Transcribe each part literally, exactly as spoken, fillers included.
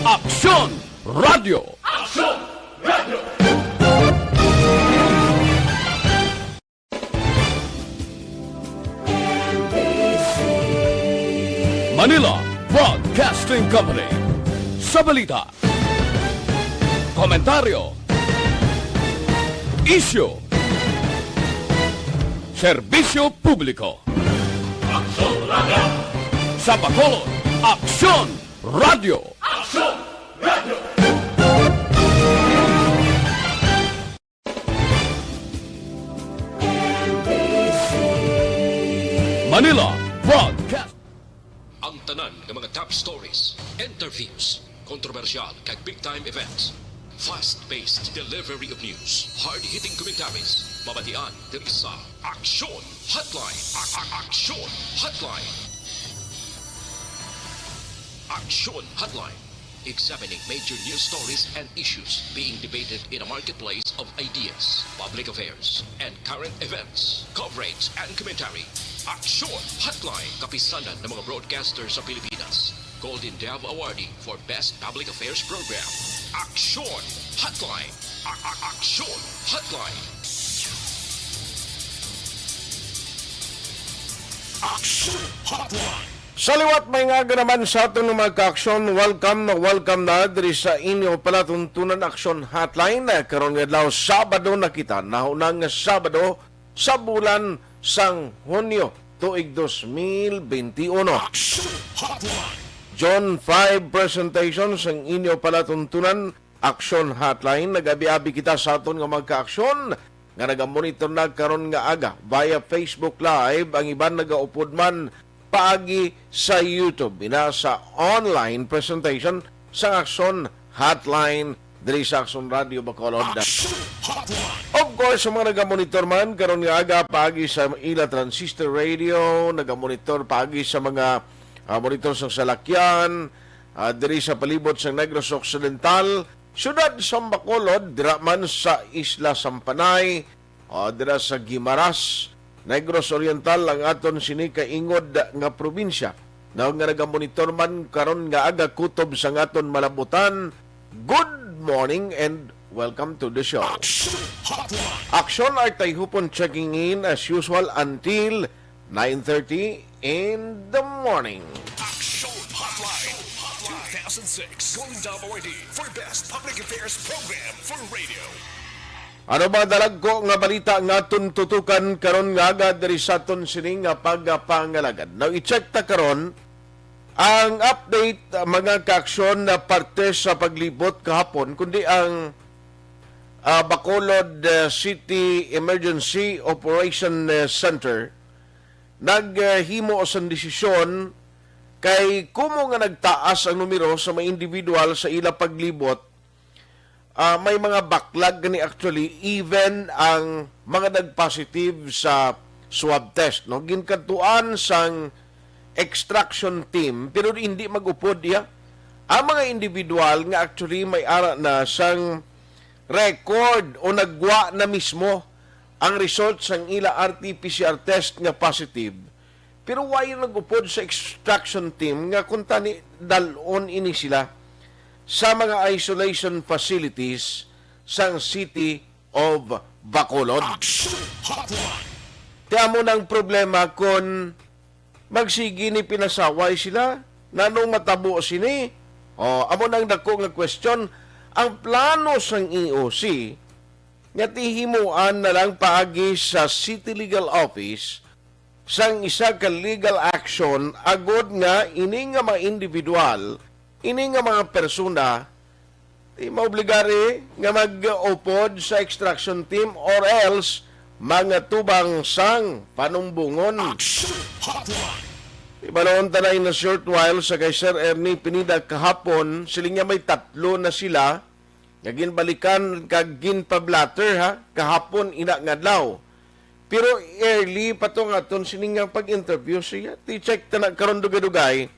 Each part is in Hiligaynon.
Aksyon Radio. Aksyon Radio. Manila Broadcasting Company. Sa balita, komentaryo, isyu, serbisyo publiko. Aksyon Radio. Sa Bacolod, Aksyon Radio. Aksyon Radio. Manila Broadcast. Ang tanan nga mga top stories, interviews, kontrobersyal kag big time events. Fast-paced delivery of news, hard-hitting commentaries, mabatian diri sa Aksyon Hotline. A- a- Aksyon Hotline. Aksyon Hotline. Examining major news stories and issues being debated in a marketplace of ideas, public affairs, and current events. Coverage and commentary. Aksyon Hotline. Kapisanan ng mga broadcaster sa Pilipinas. Golden Dove Awardee for Best Public Affairs Program. Aksyon Hotline. A- a- Aksyon Hotline. Aksyon Hotline. Sa liwat, maayong aga naman sa aton nga mga kaaksyon. Welcome na welcome na diri sa inyo palatuntunan, Aksyon Hotline. Karon nga adlaw, Sabado na kita, nahuna nga Sabado sa bulan sang Hunyo, tuig dos mil benti uno. Aksyon Hotline. John five presentation sang inyo palatuntunan, Aksyon Hotline. Nag-abi-abi kita sa aton nga mga kaaksyon nga nagamonitor na karon nga aga via Facebook Live. Ang iban nagaupod man paagi sa YouTube. Ina sa online presentation sa Aksyon Hotline diri sa Aksyon Radio Bacolod. Aksyon Hotline. Of course, sa mga nagamonitor man karon nga aga paagi sa ila transistor radio, nagamonitor paagi sa mga, ah, monitor sa salakyan, ah, diri sa palibot sa Negros Occidental, siyudad sa Bacolod, dira man sa Isla Sampanay, o dira sa Guimaras, Negros Oriental, ang aton sini ka ingod nga probinsya. Nga nagamonitor man karon nga aga kutob sa aton malabutan, good morning and welcome to the show. Aksyon Hotline. Aksyon Artay Hupon checking in as usual until nine thirty in the morning. Aksyon Hotline two thousand six Golden Dove Awardee for Best Public Affairs Program for Radio. Ano ba dalagko nga balita nga aton tutukan karon nga aga diri sa aton sining nga pagpangalagad? Now, i-check ta karon ang update, uh, mga kaaksyon, na parte sa paglibot kahapon, kundi ang, uh, Bacolod, uh, City Emergency Operation, uh, Center naghimo sang desisyon kay kumo nga nagtaas ang numero sa mga individual sa ila paglibot, ah, may mga backlog gani actually, even ang mga nag-positive sa swab test, no? Ginkadtuan sang extraction team, pero hindi mag-upod iya. Ang mga individual nga actually may ara na sang record o nagwa na mismo ang result sang ila R T P C R test nga positive, pero way nag-upod sa extraction team nga kung tani dal-on ini sila sa mga isolation facilities sang City of Bacolod. Action Hotline. Ti amo nang problema kon magsigi ni pinasaway sila. Nanong matabo sini? O, amo nang dako nga question. Ang plano sang E O C nga tihimuan na lang paagi sa City Legal Office sang isa ka legal action agod nga ini nga mga individual, ini nga mga persona, di maobligari nga mag-upod sa extraction team or else mga tubang sang panumbongon. Action Hotline. Ibalon ta na in a short while sa kay Sir Ernie Pineda kahapon, siling niya may tatlo na sila nga ginbalikan kag ginpa-blotter, ha, kahapon ina nga adlaw. Pero early pa to nga aton sini nga pag-interview siya. Ti check ta na karon dugay-dugay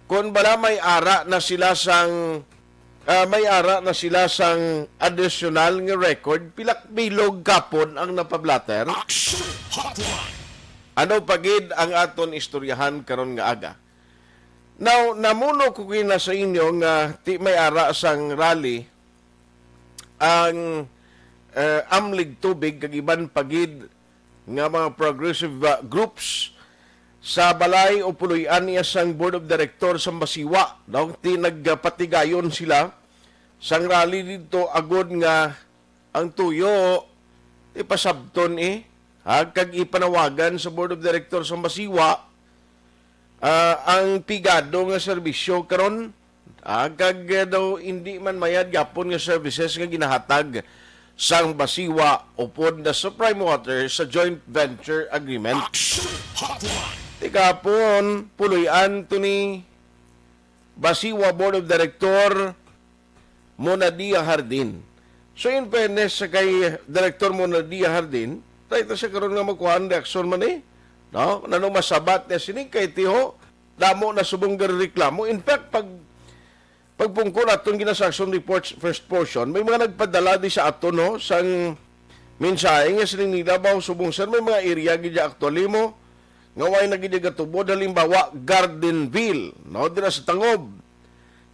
kung bala may ara na sila sang, ah, may ara na sila sang additional nga record, pila ka bilog kapon ang napa-blotter. Action Hotline. Ano pa gid ang aton istoryahan karon nga aga? Now, namuno ko kina sa inyo nga ti may ara sang rally ang, eh, Amlig Tubig kag iban pa gid nga mga progressive, ah, groups sa balay o puloy-an niya sang Board of Director sa Basiwa, no? Ti nagpatigayon sila sang rally didto agod nga ang tuyo ipasabton, eh, ha, kag ipanawagan sa Board of Director sa Basiwa, ah, ang pigado nga serbisyo karon, ah, kag, eh, daw hindi man mayad gapon nga services nga ginahatag sang Basiwa upod the Supreme Water sa joint venture agreement. Action Hotline. Ti kahapon, puloy-an to ni Basiwa Board of Director Monadia Hardin. So, in fairness sa kay Director Monadia Hardin, tayo ta siya karon nga magkuhaan reaksyon man, eh. No? Nanong masabat niya sini kay tiho, damo na subong reklamo. In fact, pag pagpungko naton ginasaksyon reports first portion, may mga nagpadala di sa aton, no, sang mensahe nga siling nila, "Baw subong, sir, may mga area gid ya aktual mo nga way na gid gatubod, halimbawa Gardenville, no, dira sa Tangob."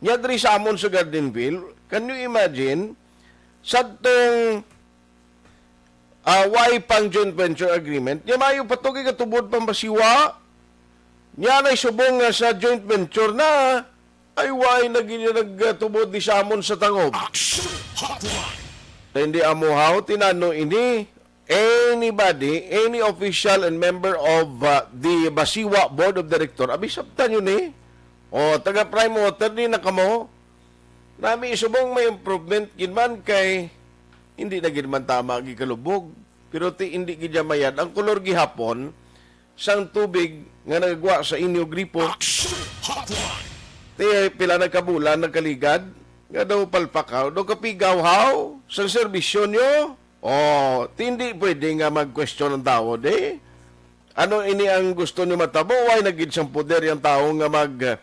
Nya diri sa amon sa Gardenville, can you imagine, sadtong, ah, way pang joint venture agreement, nya maayo pa to kay gatubod pang Basiwa. Nya nay subong nga sa joint venture na, ay way na gid nagtubod di sa amon sa Tangob. Action Hotline. Hindi amo haw, tinano ini, anybody, any official and member of, uh, the Basiwa Board of Director, abi, sabtan yun, eh. O, taga Prime Water, di na kamo. Nami subong may improvement gid man kay hindi na gid man tama gikalubog. Pero ti hindi gid siya mayad. Ang kolor gihapon sang tubig nga nagagwa sa inyo gripo. Action Hotline. Ti pila na ka bulan nagkaligad nga daw palpakaw, daw kapigaw haw sang serbisyo nyo. Oh, ti hindi pwede nga mag-question ang tao, di? Ano ini ang gusto ni matabo? Way na gid sang poder yang tawo nga mag,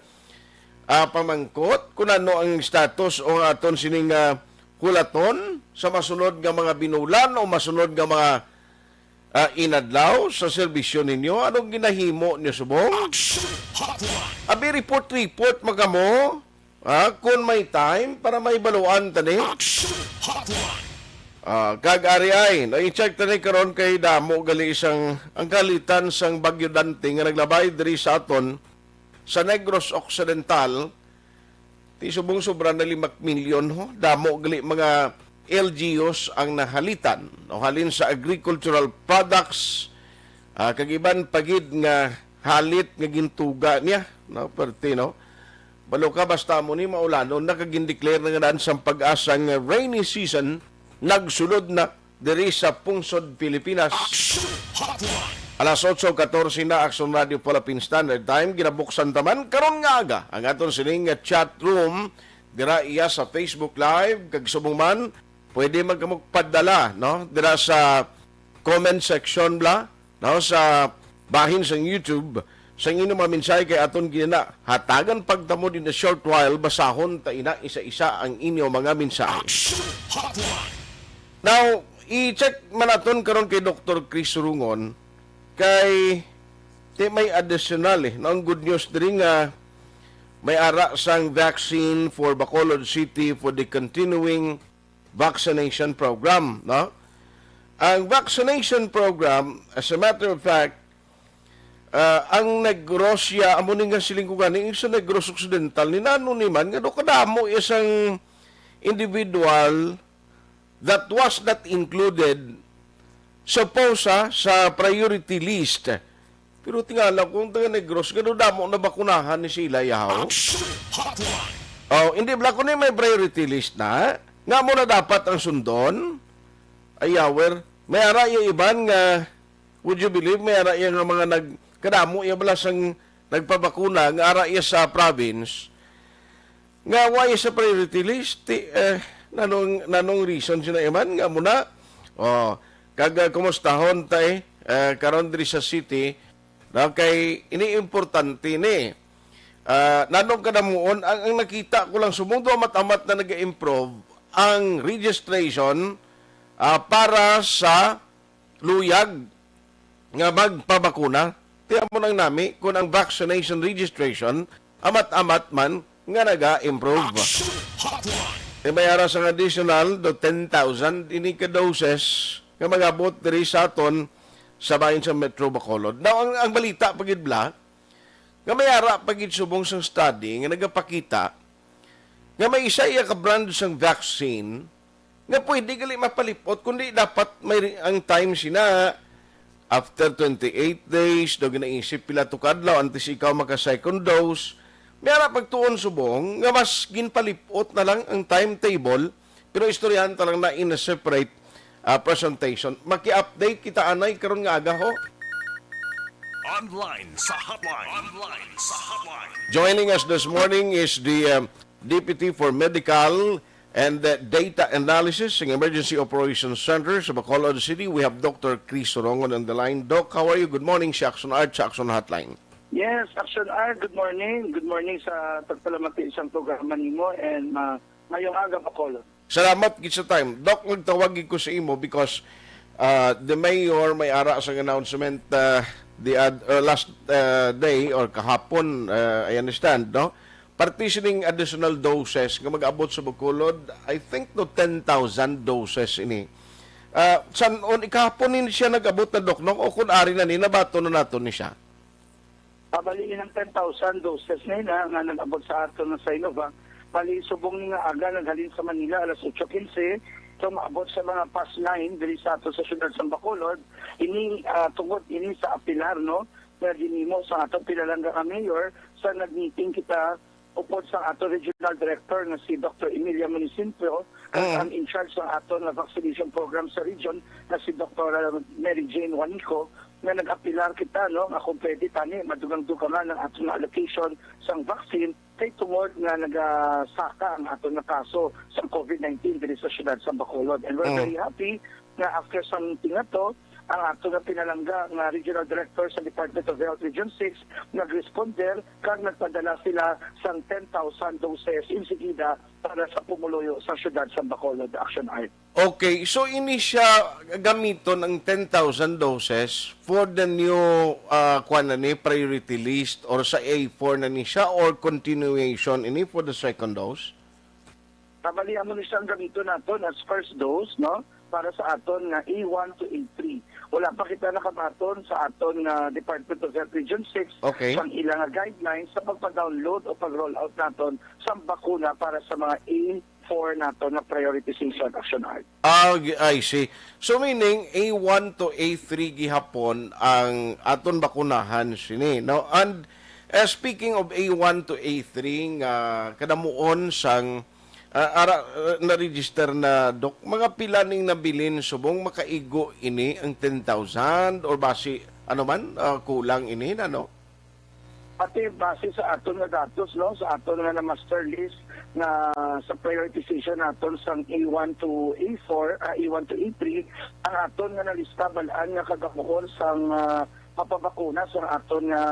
ah, pamangkot kung ano ang status o aton sining, ah, hulaton sa masunod nga mga binulan o masunod nga mga, ah, inadlaw sa serbisyo ninyo? Anong ginahimo niyo subong? Action Hotline. Abi, report-report man kamo. Ah, kun may time para may baluan tani. Action Hotline. Ah, kag ari ay, na-check tani karon kay damo gali sang ang kalitan sang Bagyo Dante nga naglabay diri sa aton sa Negros Occidental. Ti subong sobra na lima milyon, ho. Damo gali mga L G Us ang nahalitan, no, halin sa agricultural products, ah, kag iban pa gid nga halit nga gintuga niya, no, perti, no? Balo ka, basta mo ni maulanon na kag gindeclare na nga daan sang pag-asa nga rainy season nagsulod na diri sa pungsod Pilipinas. Action Hotline. Alas otso katorse na, Action Radio Philippine Standard Time. Ginabuksan taman karon nga aga ang aton sining chat room dira iya sa Facebook Live. Kag subong man, pwede man kamo padala, no, dira sa comment section bla, no, sa bahin sang YouTube, sang inyong mga mensahe kay aton gina hatagan pagtamod in a short while, basahon ta ina isa-isa ang inyong mga mensahe. Action Hotline. Now, i-check man naton karon kay Doktor Chris Surungon kay ti may additional, eh, no, ang good news diri nga may ara sang vaccine for Bacolod City for the continuing vaccination program, no? Ang vaccination program, as a matter of fact, ah, ang Negros ya, amo ni nga siling ko gani, yung sa Negros Occidental, ni nano ni man, nga do kadamo isang individual that was not included, suppose, ha, sa priority list. Pero tingala ko ang taga Negros, nga damo na bakunahan ni sila, yaw. Action Hotline. Oh, hindi bala ko ni may priority list na. Nga mo na dapat ang sundon? Ay, yawer. May ara yung iban nga, would you believe, may ara yung nga mga nag-, kadamo yung bala sang nagpabakuna, nga ara yung sa province. Nga why sa priority list? Ti, eh, nanong, nanong reason sina iman nga muna? Oh, kag, ah, kumustahon ta, eh, eh, karon diri sa city, na kay ini importante ni. Ah, nanong kadamuon, ang, ang nakita ko lang sumundo amat-amat na nag-improve ang registration, ah, para sa luyag nga magpabakuna. Tiyan mo nang nami kung ang vaccination registration amat-amat man nga naga-improve. May ara sang additional do ten thousand ini ka doses nga mag-abot diri sa aton sa bahin sa Metro Bacolod. Now, ang, ang balita pa gid, Bla, nga may ara pa gid subong sang study nga nagapakita nga may isa iya ka brand sang vaccine nga pwede gali mapalipot, kundi dapat may ri-, ang time sina after twenty-eight days, daw ginaisip pila to ka adlaw antes ikaw maka second dose. May ara pagtuon subong nga mas ginpalipot na lang ang timetable, pero istoryahan ta lang na in a separate, ah, presentation. Maki-update kita anay karon nga aga, ho. Online sa hotline. Online sa hotline. Joining us this morning is the, um, Deputy for Medical and, uh, Data Analysis ng Emergency Operations Center sa Bacolod City. We have Doctor Chris Sorongon on the line. Doc, how are you? Good morning, si Action Art sa Action Hotline. Yes, Action Art, good morning. Good morning sa pagpalamati isang programa nimo and, uh, mayong aga, Bacolod. Salamat gid sa time. Doc, nagtawag gid ko sa imo because, uh, the mayor may ara sang announcement, uh, the ad-, uh, last, uh, day or kahapon, uh, I understand, no? Parte sining additional doses nga mag-abot sa Bacolod, I think, no, ten thousand doses ini. Ah, san-on, ikahapon ni siya nag-abot na, Doc, no? O kung ari na ni, nabaton na naton ni siya? Ah, bali, inang ten thousand doses na ina nga nag-abot sa aton nga Sinovac. Bali, subong ni nga aga, naghalin sa Manila alas otso quince, so maabot sa mga past nine diri sa ato sa siyudad sa Bacolod. Ini, ah, tungod ini sa apilar, no, nga ginhimo sa ato pinalangga nga mayor, sa nag-meeting kita upod sa ato regional director nga si Doctor Emilia Municipio, kag Mm. ang in charge sa ato nga vaccination program sa region nga si Doctor Mary Jane Juanico, nga nag-apilar kita, no, nga kung pwede tani madugang-dugangan ang ato nga allocation sang vaccine kay tungod nga nagasaka ang ato nga kaso sa covid nineteen diri sa siyudad sa Bacolod. And we're Mm. very happy nga after sa meeting na to, ang ato nga pinalangga nga Regional Director sa Department of Health Region six nagresponder kag nagpadala sila sang ten thousand doses insigida para sa pumuluyo sa siyudad sa Bacolod, Action Art. Okay, so ini siya gamiton ang ten thousand doses for the new, ah, kuwan na ni, priority list, or sa A four na ni siya, or continuation ini for the second dose? Kabali, amo ni siyang gamiton naton as first dose, no? Para sa aton nga A one to A three. Wala pa kita nakabaton sa aton nga Department of Health Region six Okay. sang ila nga guidelines sa pagpa-download o pag-roll out naton sa bakuna para sa mga A four naton nga prioritization, Action Art. Ah, g-, I see. So, meaning, A one to A three gihapon ang aton bakunahan sini, no? And, eh, speaking of A one to A three nga kadamuon sang, ah, ara, ah, na-register na, Doc, mga pila ning nabilin subong makaigo ini ang ten thousand or basi, ano man, ah, kulang ini na, no? Pati base sa aton nga datos, no, sa aton nga na master list nga sa prioritization naton sang A one to A four, ah, A one to A three, ang aton nga nalista bal-an nga kagamuhon sang, ah, mapabakuna sang aton nga,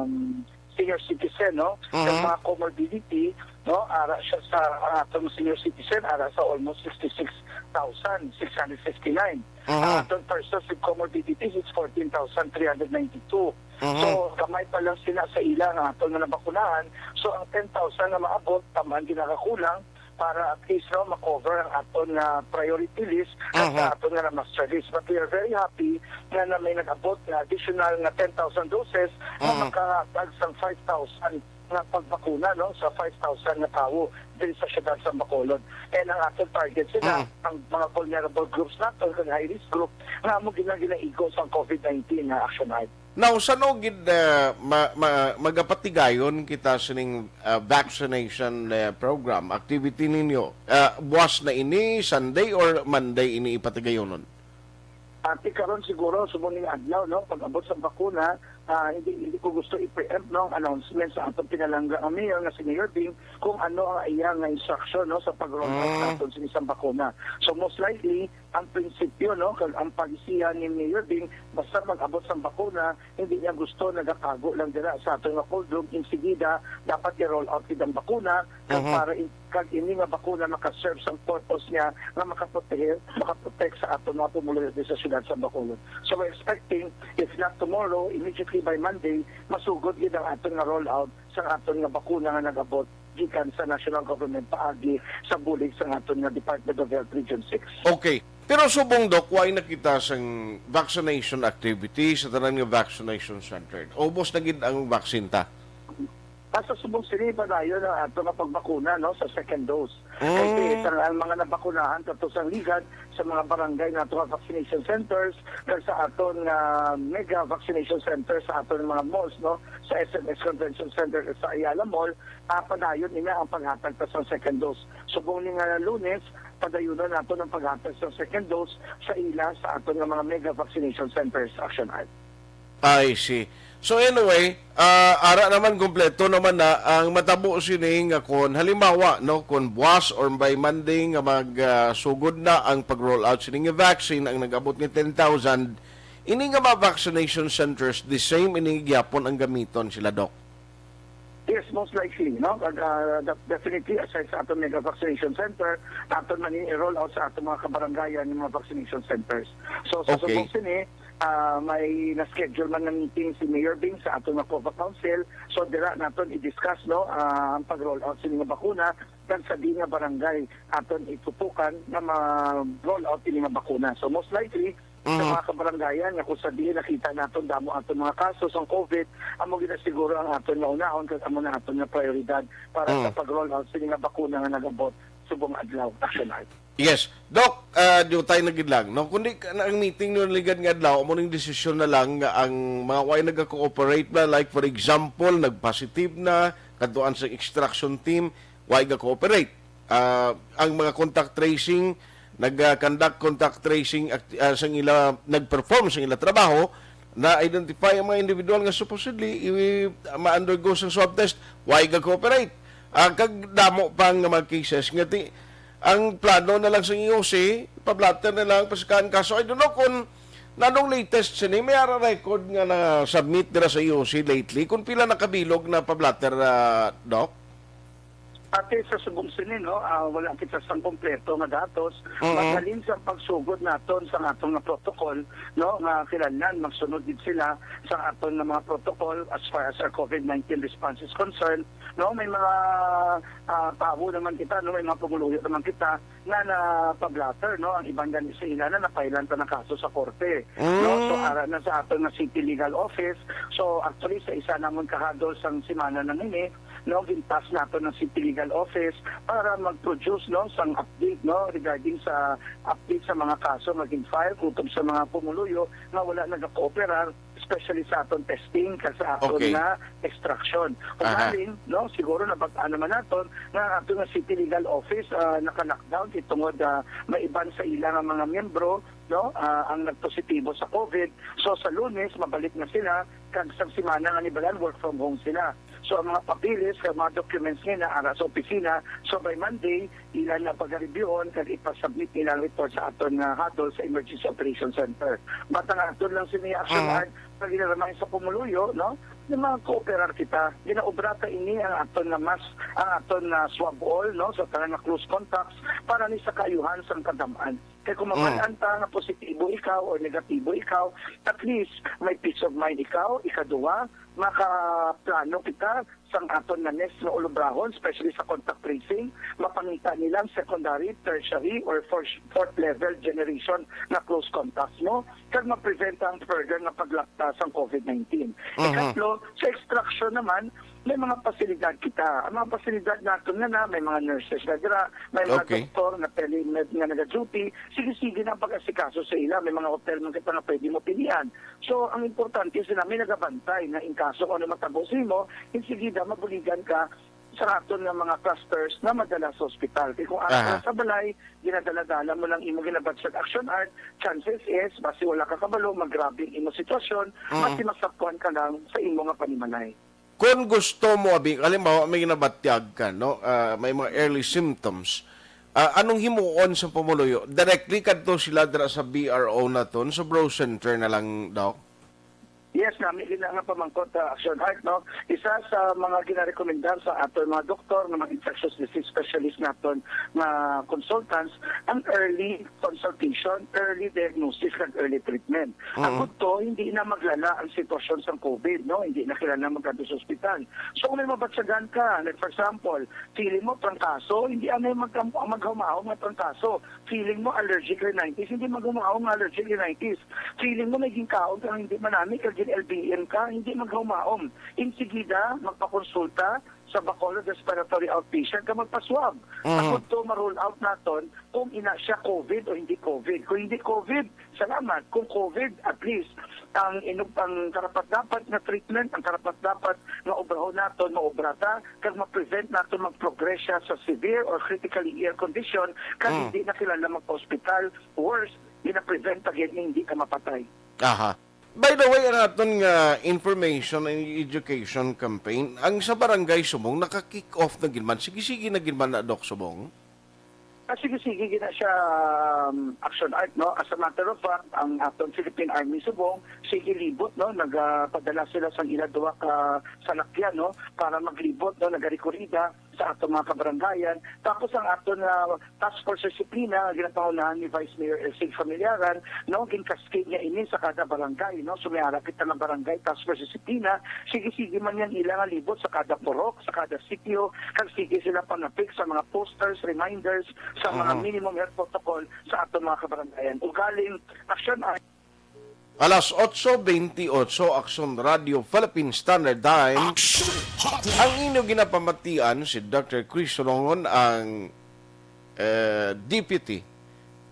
um, senior citizen, no, sa Mhm. mga comorbidity, no, ara siya sa, ang aton senior citizen ara sa almost sixty-six thousand six hundred fifty-nine. Mhm. Ang aton persons with comorbidities is fourteen thousand three hundred ninety-two. Mhm. So, gamay pa lang sila sa ila nga aton nga nabakunahan. So, ang ten thousand nga maabot, taman ginakakulang para at least, no, ma-cover ang aton nga priority list at Mhm. sa aton nga na master list. But we are very happy nga na may nag-abot nga additional nga ten thousand doses na Mhm. makahatag sang five thousand nga pagbakuna, no, sa five thousand nga tawo diri sa siyudad sa Bacolod. And ang aton target sila, Mhm. ang mga vulnerable groups naton, kag high risk group, nga amo gina-, ginaigo sa covid nineteen nga Action Art. Now, sano gid, uh, ma-, ma-, magapatigayon kita sining, uh, vaccination, uh, program, activity ninyo? Uh, buwas na ini, Sunday or Monday ini ipatigayonon? Ati karon siguro, subong ning adlaw, no, pag-abot sa bakuna, ah, hindi, hindi ko gusto i-preempt, no, ang announcement sa atong pinalangga nga mayor nga si Mayor Bing kung ano ang iya nga instruction, no, sa pag-roll out Mm. naton sa isang bakuna. So, most likely, ang prinsipyo, no, kag ang palisiya ni Mayor Bing, basta mag-abot sang bakuna, hindi niya gusto nagatago lang dira sa aton nga cold room, insigida dapat i-roll out gid ang bakuna, kag Mhm. para in-, kag ini nga bakuna maka-serve sang purpose niya nga makaprotehe, makaprotect sa aton mga pumuluyo diri sa siyudad sa Bacolod. So, we're expecting, if not tomorrow, immediately by Monday, masugod gid ang aton nga rollout sa aton nga bakuna nga nag-abot gikan sa national government paagi sa bulig sa aton nga Department of Health Region six. Okay. Pero subong, Doc, way nakita sang vaccination activity sa tanan nga vaccination center. Ubos na gid ang vaccine ta. Sa subong sini, padayon ang ato nga pagbakuna, no, sa second dose. Kay Mm. sa ang mga nabakunahan kato sang ligad sa mga barangay nato nga vaccination centers, kag sa aton nga mega vaccination center sa aton mga malls, no, sa S M S Convention Center sa Ayala Mall, ah, padayon ina ang paghatag ta sa second dose. Subong ni nga Lunes, padayunon nato ang paghatag sa second dose sa ila sa aton nga mga mega vaccination centers, Action Art. I see. So anyway, ah, ara naman, kompleto naman na ang matabo sini nga kon halimbawa, no, kon buwas or by Monday nga mag, ah, sugod na ang pag-roll out sini nga vaccine, ang nag-abot nga ten thousand, ini nga mga vaccination centers, the same ini gyapon ang gamiton sila, Doc? Yes, most likely, no? Kag, ah, def- definitely, aside sa aton mega vaccination center, aton man ini i-roll out sa aton mga kabarangayan nga mga vaccination centers. So, sa Okay. subong sini, ah, may na-schedule man nga meeting si Mayor Bing sa aton nga COVA Council. So, dira naton i-discuss, no, ah, ang pag-roll out sini nga bakuna kag sa diin nga barangay aton itutukan nga ma-roll out ini nga bakuna. So, most likely, sa Mhm. mga kabarangayan nga kung sa diin nakita naton damo aton mga kaso sang COVID, amo gid na siguro ang aton nga unahon kag amo na aton nga prioridad para Mm. sa pag-roll out sini nga bakuna nga nag-abot subong adlaw, Action Art. Yes. Doc, ah, diutay na gid lang, no? Kundi ka- na ang meeting nyo ligad nga adlaw, amo ning desisyon na lang nga ang mga way nagka-cooperate na, like for example, nag-positive na, kadtuan sa extraction team, way ga-cooperate. Ah, ang mga contact tracing, nag-conduct contact tracing act- ah, sang ila, nag-perform sang ila trabaho, na-identify ang mga individual nga supposedly i- ma-undergo sang swab test, way ga-cooperate. Ah, kag damo pa nga mga cases nga ti, ang plano na lang sa E O C, pa-blotter na lang, pasikaan kaso. I don't know kung nanong latest sini, may ara record nga na-submit dira sa E O C lately, kung pila nakabilog na pa-blotter, ah, Doc? Ate, sa subong sini, no, ah, wala kita sang kompleto nga datos. Mhm. Maghalin sa pagsugod naton sa aton nga protocol, no, nga kinahanglan magsunod gid sila sa aton nga mga protocol as far as our COVID nineteen response is concerned, no. May mga, ah, tawo naman kita, no, may mga pumuluyo naman kita nga na pa-blotter, no, ang iban gani sa ila na napailan pa ng kaso sa korte, no. So, Mm. ara na sa aton nga City Legal Office. So, actually, sa isa namon ka huddle sang semana na nini, no, gintas nato ng City Legal Office para mag-produce, no, sang update, no, regarding sa update sa mga kaso nga gin-file kutob sa mga pumuluyo nga wala nagakooperar, especially sa aton testing kag sa aton Okay. nga extraction. Aha. Ugaling, no, siguro nabag-an naman naton nga ang aton nga City Legal Office, ah, naka-lockdown kay tungod, ah, maiban sa ila nga mga miyembro, no, ah, ang nagpositibo sa COVID. So, sa Lunes, mabalik na sila, kag sa semana nga nibalan, work from home sila. So, ang mga papeles kag mga documents nga ara sa opisina, so by Monday, ila na pagareviewon kag ipasubmit nila ang report sa aton nga huddle sa Emergency Operation Center. But ang aton lang sini, Action Mhm. Art, pag ginaramay sa pumuluyo, no, nga mga kooperar kita, ginaobra ta ini ang aton nga mask, ang aton nga swab all, no, sa tanan nga close contacts para ni sa kaayuhan sang kadam-an. Kay kung Mm. mabal-an ta nga positibo ikaw or negatibo ikaw, at least may peace of mind ikaw. Ikaduha, makaplano kita sang aton nga next nga ulubrahon, especially sa contact tracing. Mapangita nila ang secondary, tertiary, or fourth, fourth level generation nga close contacts mo, kag ma-prevent ang further nga paglakta sang COVID nineteen. Mhm. Ikatlo, sa extraction naman, may mga pasilidad kita. Ang mga pasilidad naton nga na, may mga nurses na dira, may mga Okay. doktor na telemed nga nag-duty. Sige-sige na ang pag-asikaso sa ila. May mga hotel man kita nga pwede mo pilian. So, ang importante sila may nagabantay nga in kaso kung ano matabo sa imo, insigida mabuligan ka sa aton nga mga clusters na madala sa ospital. Kay kung ara Aha. ka sa balay, ginadala-dala mo lang imo ginabatyag, Action Art, chances is, basi wala ka kabalo, magrabe ang imo sitwasyon, Mm. basi masapwan ka lang sa imo nga panimalay. Kung gusto mo, abi, halimbawa, may ginabatyag ka, no? Ah, may mga early symptoms. Ah, anong himuon sa pumuluyo? Directly kadto sila dira sa B R O naton, sa Bro Center na lang, Doc? Yes, Nami gina nga pamangkot, ah, Action Art, no? Isa sa mga ginarekomendar sa aton mga doktor nga mga infectious disease specialist naton nga consultants ang early consultation, early diagnosis, kag early treatment. Ang Mm. Gudto, hindi na maglala ang sitwasyon sa COVID, no? Hindi na kailangan magkadto sa ospital. So, kung may mabatyagan ka, like, for example, feeling mo trangkaso, hindi anay magkam-, maghumahom nga trangkaso. Feeling mo allergic rhinitis, hindi maghumahom nga allergic rhinitis. Feeling mo may ginkaon ka nga hindi manami, kag gin-L B M ka, hindi maghumahom. Insigida, magpakonsulta sa Bacolod Respiratory Outpatient ka magpa-swab. Mhm. Sa Gudto, ma-rule out naton kung ina siya COVID o hindi COVID. Kung hindi COVID, salamat. Kung COVID, at least, ang inug-, ang karapat-dapat nga treatment, ang karapat-dapat nga obrahon naton, maobra ta, kag ma-prevent naton mag-progress siya sa severe or critically ill condition, kag Mm. hindi na kailangan magpa-ospital. Worse, gina-prevent pa gid nga hindi ka mapatay. Aha. By the way, ang aton nga information and education campaign, ang sa Barangay Subong, naka-kick off na gid man. Sige-sige na gid man na, Doc Subong? Ah, sige-sige gid na siya, um, Action Art, no? As a matter of fact, ang aton Philippine Army Subong, sige libot, no? Nagapadala sila sang ila duha ka salakyan, no? Para maglibot, no? Nagarikurida sa aton mga kabarangayan. Tapos ang aton, ah, Task Force Disiplina, nga ginapangunahan ni Vice Mayor Elsie Familiaran, no? Gin-cascade niya ini sa kada barangay, no? So, may ara kita nga barangay Task Force Disiplina. Sige-sige man yang ila nga libot sa kada purok, sa kada sitio, kag sige sila panapik sa mga posters, reminders, sa mga Mhm. minimum health protocol sa aton mga kabarangayan. Ugaling, Action Art. Alas otso bentiocho, Aksyon Radio Philippine Standard Time. Action Hotline. Ang inyo ginapamatian si Doctor Chris Rongon, ang, eh, Deputy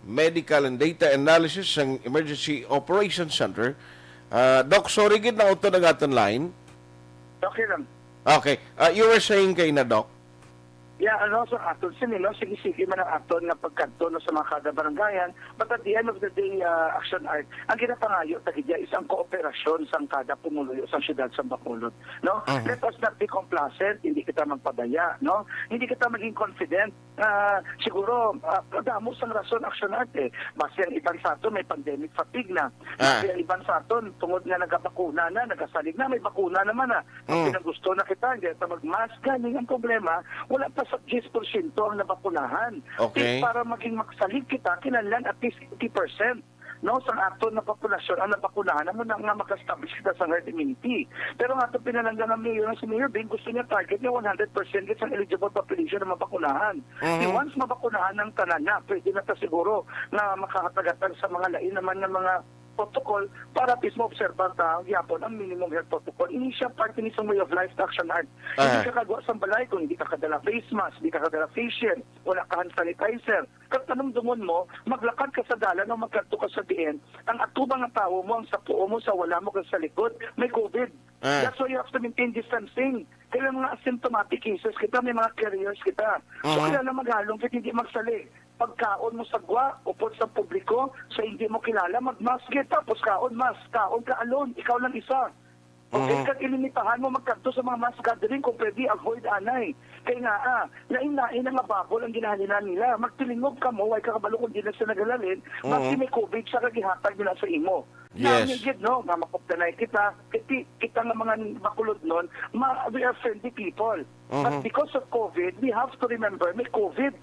Medical and Data Analysis sang Emergency Operations Center. Ah, Doc, sorry gid, nautod ang aton line. Okay lang. Okay. Ah, you were saying kay na, Doc? Yeah, ano, sa aton sini, no, sige-sige man ang aton nga pagkadto, no, sa mga kada barangayan, but at the end of the day, ah, Action Art, ang ginapangayo ta gid is ang kooperasyon sang kada pumuluyo sang siyudad sang Bacolod, no? Mhm. Let us not be complacent, hindi kita magpabaya, no? Hindi kita maging confident. Ah, siguro, ah, madamo sang rason, Action Art, eh. Basi ang iban sa aton may pandemic fatigue na. Ah. Basi ang iban sa aton, tungod nga nagabakuna na, nagasalig na, may bakuna naman na. Ang Mm. pinagusto na kita, hindi ta mag-mask. Ganing ang problema, wala pa sa diyes porsyento ang nabakunahan. Okay. Di para maging magsalig kita, kinahanglan at least eighty percent, no, sa aton nga populasyon ang nabakunahan, amo na nga maka-establish kita sa herd immunity. Pero nga ato pinalangga nga mayor, nga si Mayor Bing, gusto niya target niya one hundred percent gid sa eligible population na mabakunahan. Mhm. Di once mabakunahan ang tanan na, pwede na ta siguro na makahatag-hatag sa mga lain naman nga mga protocol para at least maobserbahan ta gyapon ang minimum health protocol. Ini siya parte ni sang way of life, Action Art. Hindi Ah. ka kagwa sa balay kung hindi ka kadala face mask, hindi ka kadala face shield, wala ka hand sanitizer. Kag panumdumon mo, maglakad ka sa dalan o magkadto ka sa diin, ang atubang nga tawo mo, ang sa puo mo, sa wala mo, kag sa likod, may COVID. Ah. That's why you have to maintain distancing. Kaya mga asymptomatic cases kita, may mga carriers kita. So, Mhm. kailangan maghalong kita, hindi magsalig. Pagkaon mo sa gwa, upod sa publiko, sa hindi mo kilala, mag-mask gid, tapos kaon mask, kaon ka alone, ikaw lang isa. Okay, Mhm. kag ilimitahan mo magkadto sa mga mass gathering, kung pwede, avoid anay. Kay nga, ah, lain-lain na nga bubble ang ginahalinan nila. Magtilingog kamo, way ka kabalo kung di na sila naghalalin, basi Mhm. may COVID siya kag ihatag nila sa imo. Yes. Nami gid, no, nga makupdanay kita, kay ti-, kita nga mga Bacolodnon, ma-, we are friendly people. But Mhm. because of COVID, we have to remember, may COVID,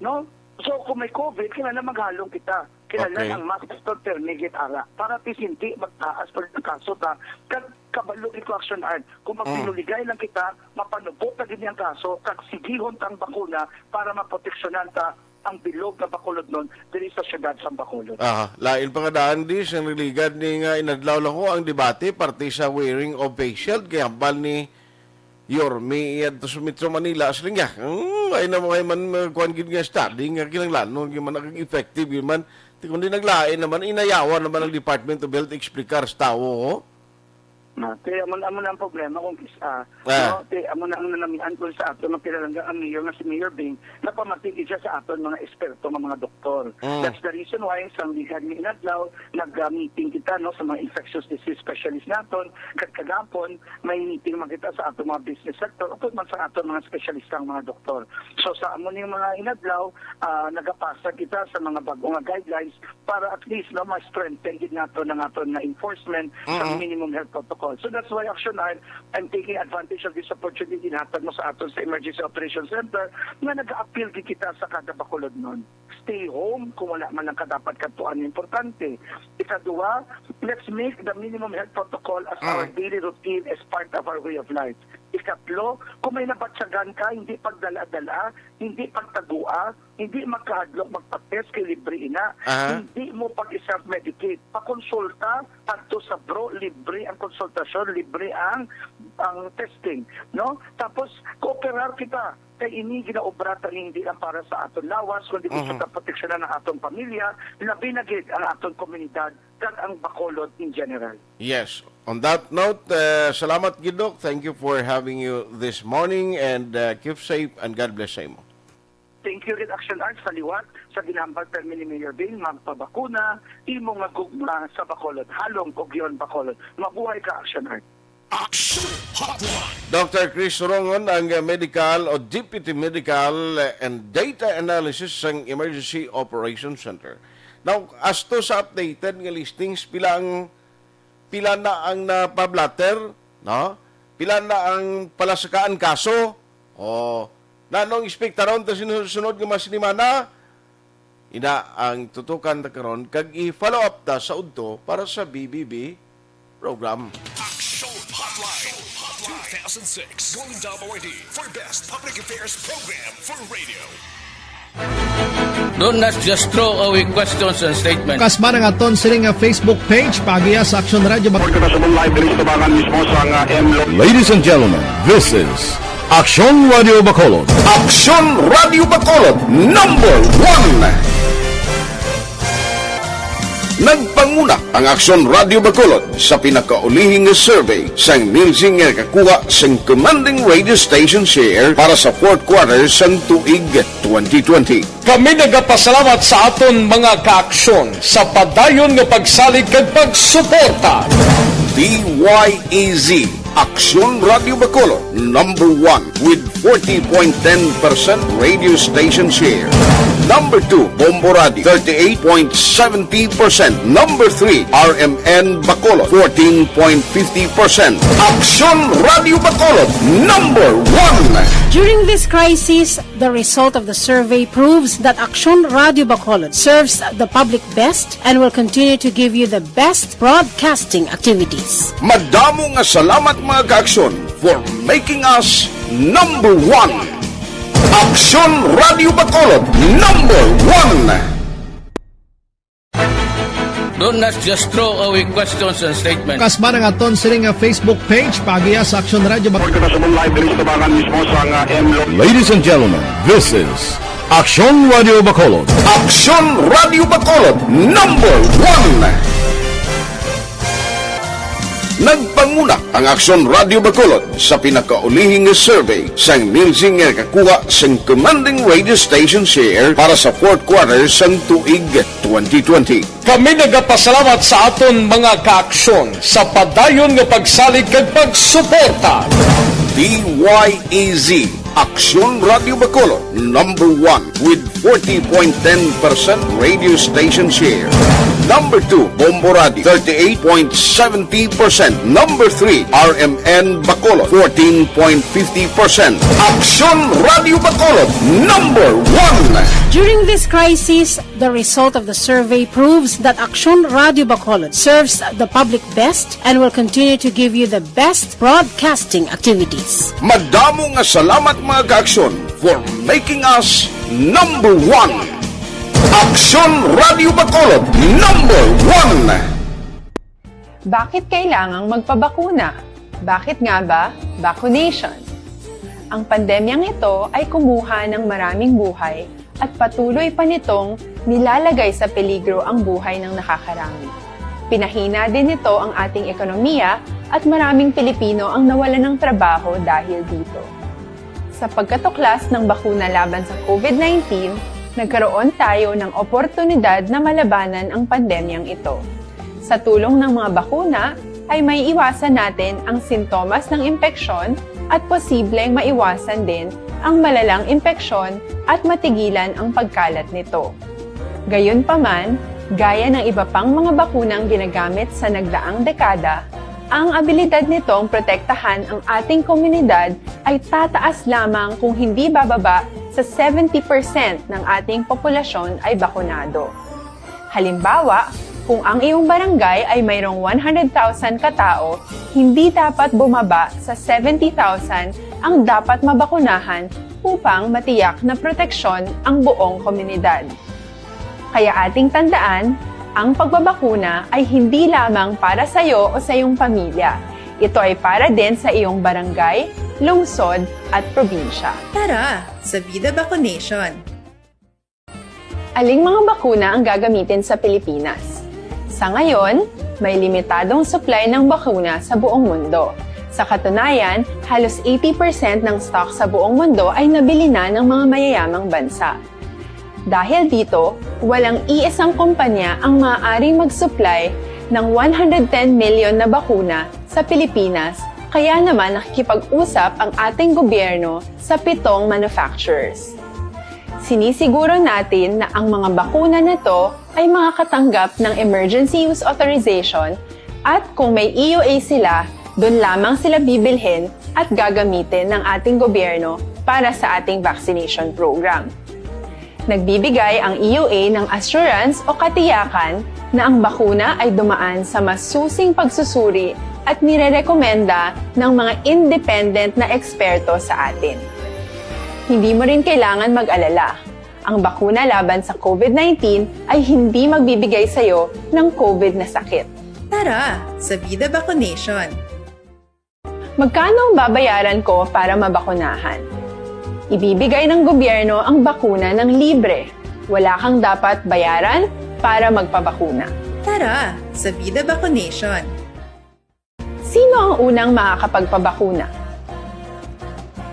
no? So, kung may COVID, kinahanglan maghalong kita. Kinahanglan Okay. ang mask, Mister Termigit, ara. Para at least hindi magtaas pa ang kaso ta. Kag kabalo gid ko, Action Art. Kung Mm. magpinuligay lang kita, mapanupot na gid ang kaso, kag sigihon ta ang bakuna para maproteksyonan ta ang bilog nga Bacolodnon diri sa siyudad sa Bacolod. Aha, lain pa nga daan di, sang nagligad ni nga inadlaw lang ko ang debate parte sa wearing of face shield kay hambal ni Yorme, iya to sa Metro Manila, siling niya, "Hmm, ay na mo kay man, uh, kuwan gid nga study nga kinahanglanon, gid man, naging effective, gid man." Ti kundi naglain naman, inayawan naman ang Department of Health explicar sa tawo, oh. Na, kaya amo, amo na ang problema kung kis-, ah, Ah. no, ti, amo na ang nanamian ko sa ato, magkilala nga ang mayor nga si Mayor Bing, napamati siya sa aton mga eksperto nga mga doktor. Mm. That's the reason why sa ligad ni inadlaw, nag-, ah, meeting kita, no, sa mga infectious disease specialist naton, kag kagapon, may meeting man kita sa ato mga business sector, upod man sa ato mga espesyalista nga mga doktor. So, sa amo ning mga inadlaw, ah, nagapasa kita sa mga bag-o nga guidelines para at least, no, ma-strengthen gid nato ang aton nga enforcement sa Mm-mm. minimum health protocol. So that's why, Action Art, I'm taking advantage of this opportunity na hatag mo sa aton sa Emergency Operations Center nga nag-appeal gid kita sa kada Bacolodnon. Stay home kung wala man lang ka dapat kadtuan nga importante. Ikaduha, let's make the minimum health protocol as our Mm. daily routine, as part of our way of life. Ikatlo, kung may nabatyagan ka, hindi pagdala-dala, hindi pagtagua, hindi magkahadlok magpa-test kay libre ina. Aha. Hindi mo pag-self-medicate. Pakonsulta adto sa bro, libre ang konsultasyon, libre ang ang testing, no? Tapos kooperar kita kay ini ginaobra ta hindi lang para sa aton lawas kundi Mhm. gusto ta proteksyonan ang aton pamilya, labi na gid ang aton komunidad kag ang Bacolod in general. Yes. On that note, uh, salamat gid, Doc. Thank you for having you this morning and, uh, keep safe and God bless sa imo. Thank you gid, Action Art, sa liwat sa ginhambal permi ni Mayor Bing, magpabakuna, imo nga gugma sa Bacolod, halong ug yon Bacolod. Mabuhay ka, Action Art. Action Hotline. Doctor Chris Rongon ang, uh, medical o deputy medical, uh, and data analysis sang Emergency Operations Center. Now, as to sa updated nga listings, pila ang, pila na ang napablatter, no? Pila na ang palasakaan kaso? O, nanong ekspektaron ta sa sunod nga mga sinimana? Ina ang tutukan ta karon kag i-follow up ta sa udto para sa B B B program. Action Hotline two thousand six, Golden Dome Awardee for Best Public Affairs Program for Radio. Do not just throw away questions and statements. Kasma ang aton sini nga Facebook page, paagiha sa Action Radio Bac- Report ko na sa live diri sa tubangan mismo sa nga M Lo- Ladies and gentlemen, this is Action Radio Bacolod. Action Radio Bacolod, number one. Nagpanguna ang Action Radio Bacolod sa pinakaulihi nga survey sang Nielsen nga nakakuha sang commanding radio station share para sa fourth quarter sang tuig twenty twenty. Kami nagapasalamat sa aton mga kaaksyon sa padayon nga pagsalig kag pagsuporta. D Y E Z, Aksyon Radio Bacolod, number one with forty point ten percent radio station share. Number two, Bombo Radio, thirty-eight point seventy percent. Number three, R M N Bacolod, fourteen point fifty percent. Aksyon Radio Bacolod, number one. During this crisis, the result of the survey proves that Aksyon Radio Bacolod serves the public best and will continue to give you the best broadcasting activities. Madamo nga salamat, mga kaaksyon, for making us number one. Aksyon Radio Bacolod, number one. Do not just throw away questions and statements. Kasma ang aton sini nga Facebook page, paagiha sa Action Radio Bac- Report ko na sa live diri sa tubangan mismo sa nga M Lo- Ladies and gentlemen, this is Action Radio Bacolod. Action Radio Bacolod, number one. Nagpanguna ang Aksyon Radio Bacolod sa pinakaulihi nga survey sang Nielsen nga nakakuha sang commanding radio station share para sa fourth quarter sang tuig twenty twenty. Kami nagapasalamat sa aton mga kaaksyon sa padayon nga pagsalig kag pagsuporta. D Y E Z, Aksyon Radio Bacolod, number one with forty point ten percent radio station share. Number two, Bombo Radio, thirty-eight point seventy percent. Number three, R M N Bacolod, fourteen point fifty percent. Aksyon Radio Bacolod, number one. During this crisis, the result of the survey proves that Aksyon Radio Bacolod serves the public best and will continue to give you the best broadcasting activities. Madamo nga salamat, mga kaaksyon, for making us number one. Aksyon Radio Bacolod, number one. Bakit kailangang magpabakuna? Bakit nga ba vaccination? Ang pandemyang ito ay kumuha ng maraming buhay at patuloy pa nitong nilalagay sa peligro ang buhay ng nakakarami. Pinahina din nito ang ating ekonomiya at maraming Pilipino ang nawalan ng trabaho dahil dito. Sa pagkatuklas ng bakuna laban sa COVID nineteen, nagkaroon tayo ng oportunidad na malabanan ang pandemyang ito. Sa tulong ng mga bakuna, ay maiiwasan natin ang sintomas ng impeksyon at posibleng maiwasan din ang malalang impeksyon at matigilan ang pagkalat nito. Gayunpaman, gaya ng iba pang mga bakunang ginagamit sa nagdaang dekada, ang abilidad nitong protektahan ang ating komunidad ay tataas lamang kung hindi bababa sa seventy percent ng ating populasyon ay bakunado. Halimbawa, kung ang iyong barangay ay mayroong one hundred thousand ka tawo, hindi dapat bumaba sa seventy thousand ang dapat mabakunahan upang matiyak na proteksyon ang buong komunidad. Kaya ating tandaan, ang pagbabakuna ay hindi lamang para sa iyo o sa iyong pamilya. Ito ay para din sa iyong barangay, lungsod, at probinsya. Tara, sa Vida Vaccination! Aling mga bakuna ang gagamitin sa Pilipinas? Sa ngayon, may limitadong supply ng bakuna sa buong mundo. Sa katunayan, halos eighty percent ng stock sa buong mundo ay nabili na ng mga mayayamang bansa. Dahil dito, walang iisang kumpanya ang maaaring mag-supply ng one hundred ten million na bakuna sa Pilipinas, kaya naman nakikipag-usap ang ating gobyerno sa pitong manufacturers. Sinisiguro natin na ang mga bakuna na to ay makakatanggap ng emergency use authorization, at kung may E U A sila, doon lamang sila bibilhin at gagamitin ng ating gobyerno para sa ating vaccination program. Nagbibigay ang E U A ng assurance o katiyakan na ang bakuna ay dumaan sa masusing pagsusuri at nirerekomenda ng mga independent na eksperto sa atin. Hindi mo rin kailangan mag-alala. Ang bakuna laban sa COVID nineteen ay hindi magbibigay sa iyo ng COVID na sakit. Tara, sa Vida Vaccination! Magkano ang babayaran ko para mabakunahan? Ibibigay ng gobyerno ang bakuna ng libre. Wala kang dapat bayaran para magpabakuna. Tara, sa Vida Vaccination! Sino ang unang makakapagpabakuna?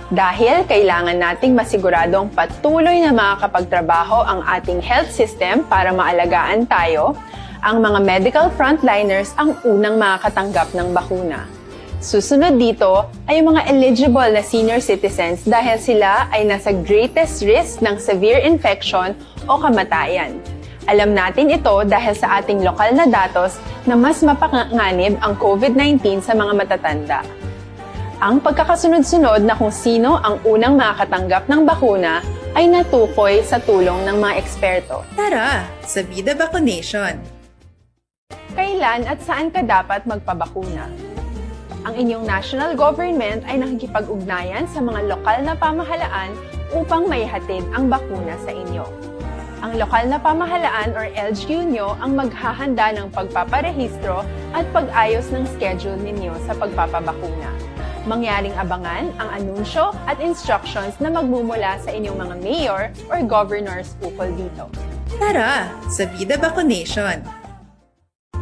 Dahil kailangan nating masiguradong patuloy na makakapagtrabaho ang ating health system para maalagaan tayo, ang mga medical frontliners ang unang makakatanggap ng bakuna. Susunod dito ay ang mga eligible na senior citizens dahil sila ay nasa greatest risk ng severe infection o kamatayan. Alam natin ito dahil sa ating lokal na datos na mas mapanganib ang COVID nineteen sa mga matatanda. Ang pagkakasunod-sunod na kung sino ang unang makakatanggap ng bakuna ay natukoy sa tulong ng mga eksperto. Tara, sa Vida Vaccination! Kailan at saan ka dapat magpabakuna? Ang inyong national government ay nakikipag-ugnayan sa mga lokal na pamahalaan upang maihatid ang bakuna sa inyo. Ang lokal na pamahalaan or L G U nyo ang maghahanda ng pagpaparehistro at pag-ayos ng schedule ninyo sa pagpapabakuna. Mangyaring abangan ang anunsyo at instructions na magmumula sa inyong mga mayor or governors ukol dito. Tara, sa Vida Vaccination!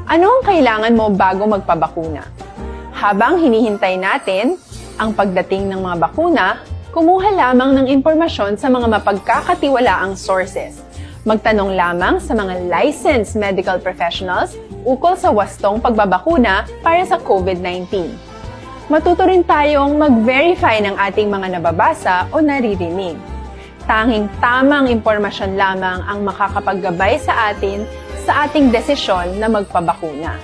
Ano ang kailangan mo bago magpabakuna? Habang hinihintay natin ang pagdating ng mga bakuna, kumuha lamang ng impormasyon sa mga mapagkakatiwalaang sources. Magtanong lamang sa mga licensed medical professionals ukol sa wastong pagbabakuna para sa COVID nineteen. Matuto rin tayong mag-verify ng ating mga nababasa o naririnig. Tanging tamang impormasyon lamang ang makakapaggabay sa atin sa ating desisyon na magpabakuna.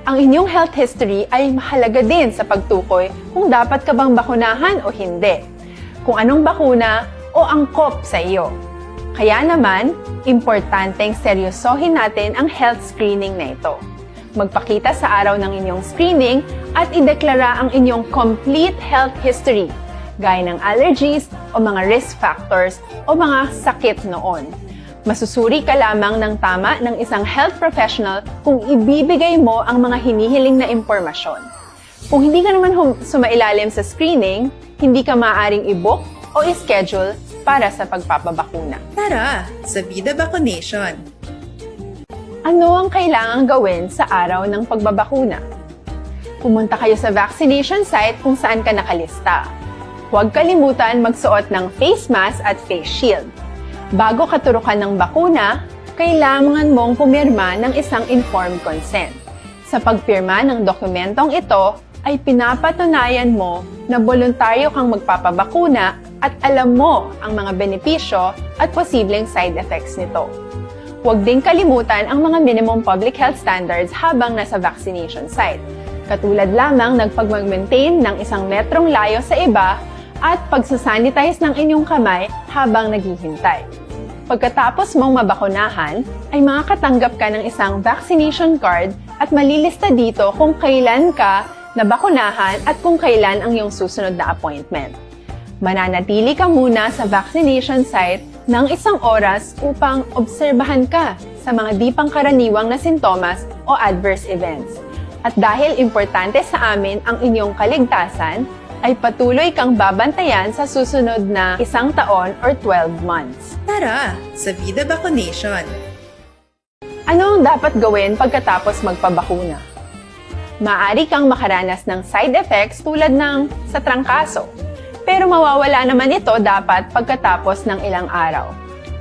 Ang inyong health history ay mahalaga din sa pagtukoy kung dapat ka bang bakunahan o hindi, kung anong bakuna o angkop sa iyo. Kaya naman, importanteng seryosohin natin ang health screening na ito. Magpakita sa araw ng inyong screening at ideklara ang inyong complete health history, gaya ng allergies o mga risk factors o mga sakit noon. Masusuri ka lamang ng tama ng isang health professional kung ibibigay mo ang mga hinihiling na impormasyon. Kung hindi ka naman hum- sumailalim sa screening, hindi ka maaaring i-book o i-schedule para sa pagpapabakuna. Tara, sa Vida Vaccination! Ano ang kailangang gawin sa araw ng pagbabakuna? Pumunta kayo sa vaccination site kung saan ka nakalista. Huwag kalimutan magsuot ng face mask at face shield. Bago ka turukan ng bakuna, kailangan mong pumirma ng isang informed consent. Sa pagpirma ng dokumentong ito, ay pinapatunayan mo na boluntaryo kang magpapabakuna At alam mo ang mga benepisyo at posibleng side effects nito. Huwag din kalimutan ang mga minimum public health standards habang nasa vaccination site. Katulad lamang ng pagmag-maintain ng isang metrong layo sa iba at pagsasanitize ng inyong kamay habang naghihintay. Pagkatapos mong mabakunahan, ay makakatanggap ka ng isang vaccination card at malilista dito kung kailan ka nabakunahan at kung kailan ang iyong susunod na appointment. Mananatili ka muna sa vaccination site ng isang oras upang obserbahan ka sa mga di pangkaraniwang na sintomas o adverse events. At dahil importante sa amin ang inyong kaligtasan, ay patuloy kang babantayan sa susunod na isang taon or twelve months. Tara, sa Vida Vaccination! Ano ang dapat gawin pagkatapos magpabakuna? Maaari kang makaranas ng side effects tulad ng sa trangkaso, pero mawawala naman ito dapat pagkatapos ng ilang araw.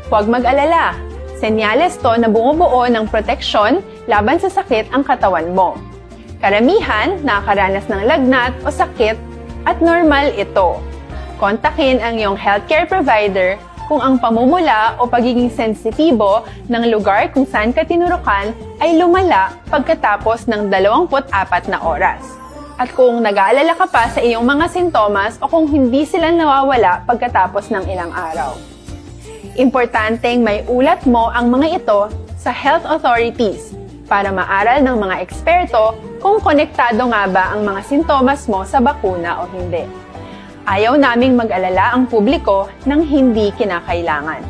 Huwag mag-alala, senyales to na bumubuo ng proteksyon laban sa sakit ang katawan mo. Karamihan nakakaranas ng lagnat o sakit at normal ito. Kontakin ang iyong healthcare provider kung ang pamumula o pagiging sensitibo ng lugar kung saan ka tinurukan ay lumala pagkatapos ng dalawampu't apat na oras. At kung nag-aalala ka pa sa iyong mga sintomas o kung hindi sila nawawala pagkatapos ng ilang araw. Importanteng maiulat mo ang mga ito sa health authorities para maaral ng mga eksperto kung konektado nga ba ang mga sintomas mo sa bakuna o hindi. Ayaw naming mag-alala ang publiko ng hindi kinakailangan.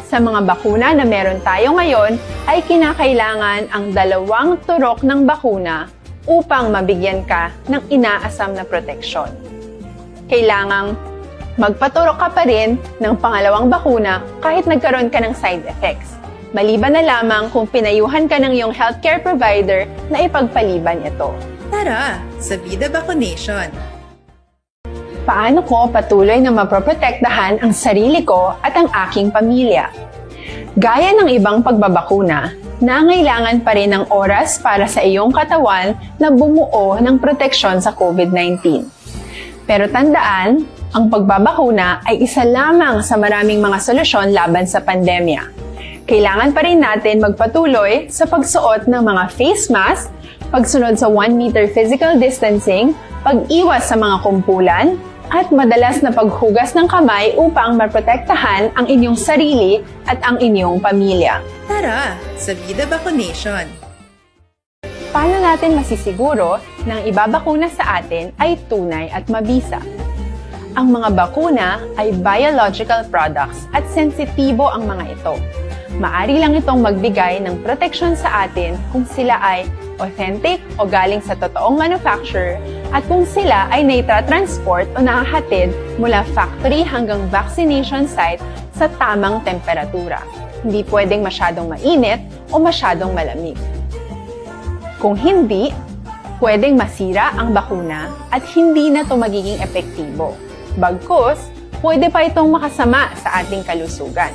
Sa mga bakuna na meron tayo ngayon, ay kinakailangan ang dalawang turok ng bakuna upang mabigyan ka ng inaasam na proteksyon. Kailangang magpaturok ka pa rin ng pangalawang bakuna kahit nagkaroon ka ng side effects, maliban na lamang kung pinayuhan ka ng iyong healthcare provider na ipagpaliban ito. Tara, sa Vida Vaccination! Paano ko patuloy na maproprotektahan ang sarili ko at ang aking pamilya? Gaya ng ibang pagbabakuna, nangailangan pa rin ng oras para sa iyong katawan na bumuo ng proteksyon sa COVID nineteen. Pero tandaan, ang pagbabakuna ay isa lamang sa maraming mga solusyon laban sa pandemya. Kailangan pa rin natin magpatuloy sa pagsuot ng mga face mask, pagsunod sa one meter physical distancing, pag-iwas sa mga kumpulan, at madalas na paghugas ng kamay upang maprotektahan ang inyong sarili at ang inyong pamilya. Tara, sa Vida Vaccination! Paano natin masisiguro na ang ibabakuna sa atin ay tunay at mabisa? Ang mga bakuna ay biological products at sensitibo ang mga ito. Maari lang itong magbigay ng proteksyon sa atin kung sila ay authentic o galing sa totoong manufacturer at kung sila ay naitra-transport o nahahatid mula factory hanggang vaccination site sa tamang temperatura. Hindi pwedeng masyadong mainit o masyadong malamig. Kung hindi, pwedeng masira ang bakuna at hindi na ito magiging epektibo. Bagkus, pwede pa itong makasama sa ating kalusugan.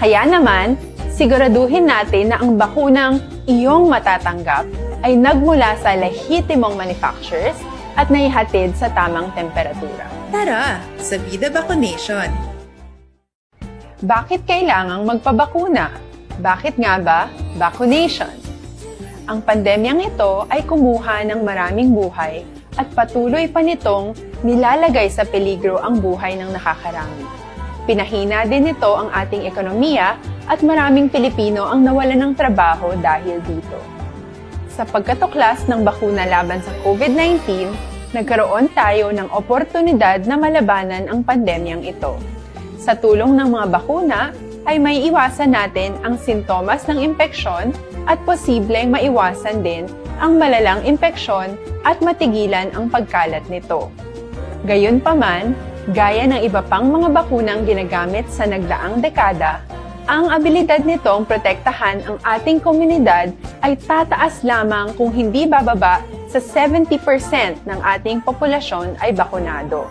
Kaya naman, siguraduhin natin na ang bakunang iyong matatanggap ay nagmula sa lehitimong manufacturers at naihatid sa tamang temperatura. Tara, sa Vida Vaccination! Bakit kailangang magpabakuna? Bakit nga ba vaccination? Ang pandemyang ito ay kumuha ng maraming buhay at patuloy pa nitong nilalagay sa peligro ang buhay ng nakakarami. Pinahina din nito ang ating ekonomiya at maraming Pilipino ang nawalan ng trabaho dahil dito. Sa pagkatuklas ng bakuna laban sa COVID nineteen, nagkaroon tayo ng oportunidad na malabanan ang pandemyang ito. Sa tulong ng mga bakuna, ay maiiwasan natin ang sintomas ng impeksyon at posibleng maiwasan din ang malalang impeksyon at matigilan ang pagkalat nito. Gayunpaman, gaya ng iba pang mga bakunang ginagamit sa nagdaang dekada, ang abilidad nitong protektahan ang ating komunidad ay tataas lamang kung hindi bababa sa seventy percent ng ating populasyon ay bakunado.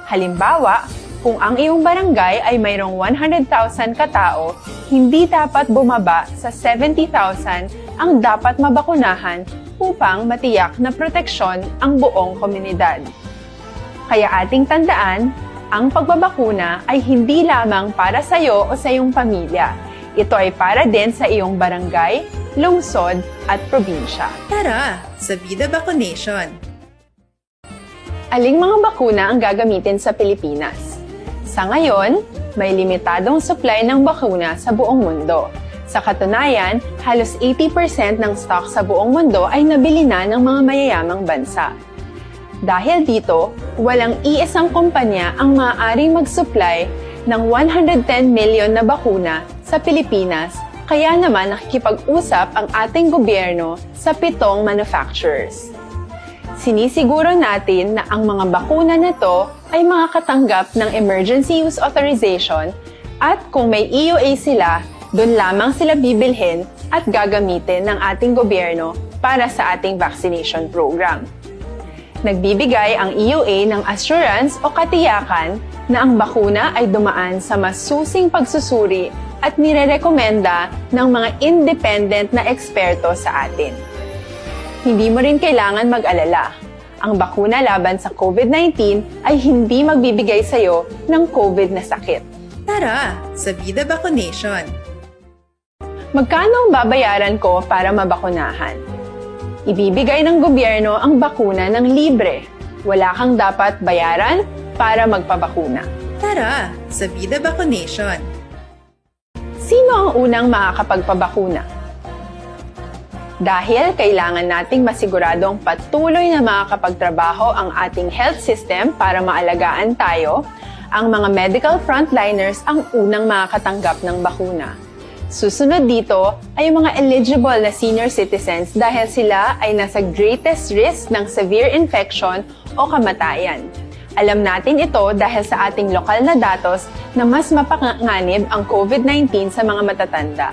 Halimbawa, kung ang iyong barangay ay mayroong one hundred thousand ka tao, hindi dapat bumaba sa seventy thousand ang dapat mabakunahan upang matiyak na proteksyon ang buong komunidad. Kaya ating tandaan, Ang pagbabakuna ay hindi lamang para sa iyo o sa iyong pamilya. Ito ay para din sa iyong barangay, lungsod, at probinsya. Tara, sa Bida Vacunation! Aling mga bakuna ang gagamitin sa Pilipinas? Sa ngayon, may limitadong supply ng bakuna sa buong mundo. Sa katunayan, halos eighty percent ng stock sa buong mundo ay nabili na ng mga mayayamang bansa. Dahil dito, walang iisang kumpanya ang maaaring mag-supply ng one hundred ten million na bakuna sa Pilipinas, kaya naman nakikipag-usap ang ating gobyerno sa pitong manufacturers. Sinisiguro natin na ang mga bakuna na to ay makakatanggap ng emergency use authorization at kung may E U A sila, doon lamang sila bibilhin at gagamitin ng ating gobyerno para sa ating vaccination program. Nagbibigay ang E U A ng assurance o katiyakan na ang bakuna ay dumaan sa masusing pagsusuri at nirerekomenda ng mga independent na eksperto sa atin. Hindi mo rin kailangan mag-alala. Ang bakuna laban sa COVID nineteen ay hindi magbibigay sa iyo ng COVID na sakit. Tara, sa Bida Vacunation! Magkano ang babayaran ko para mabakunahan? Ibibigay ng gobyerno ang bakuna ng libre. Wala kang dapat bayaran para magpabakuna. Tara, sa Bida Vacunation! Sino ang unang makakapagpabakuna? Dahil kailangan nating masiguradong patuloy na makakapagtrabaho ang ating health system para maalagaan tayo, ang mga medical frontliners ang unang makakatanggap ng bakuna. Susunod dito ay ang mga eligible na senior citizens dahil sila ay nasa greatest risk ng severe infection o kamatayan. Alam natin ito dahil sa ating lokal na datos na mas mapanganib ang COVID nineteen sa mga matatanda.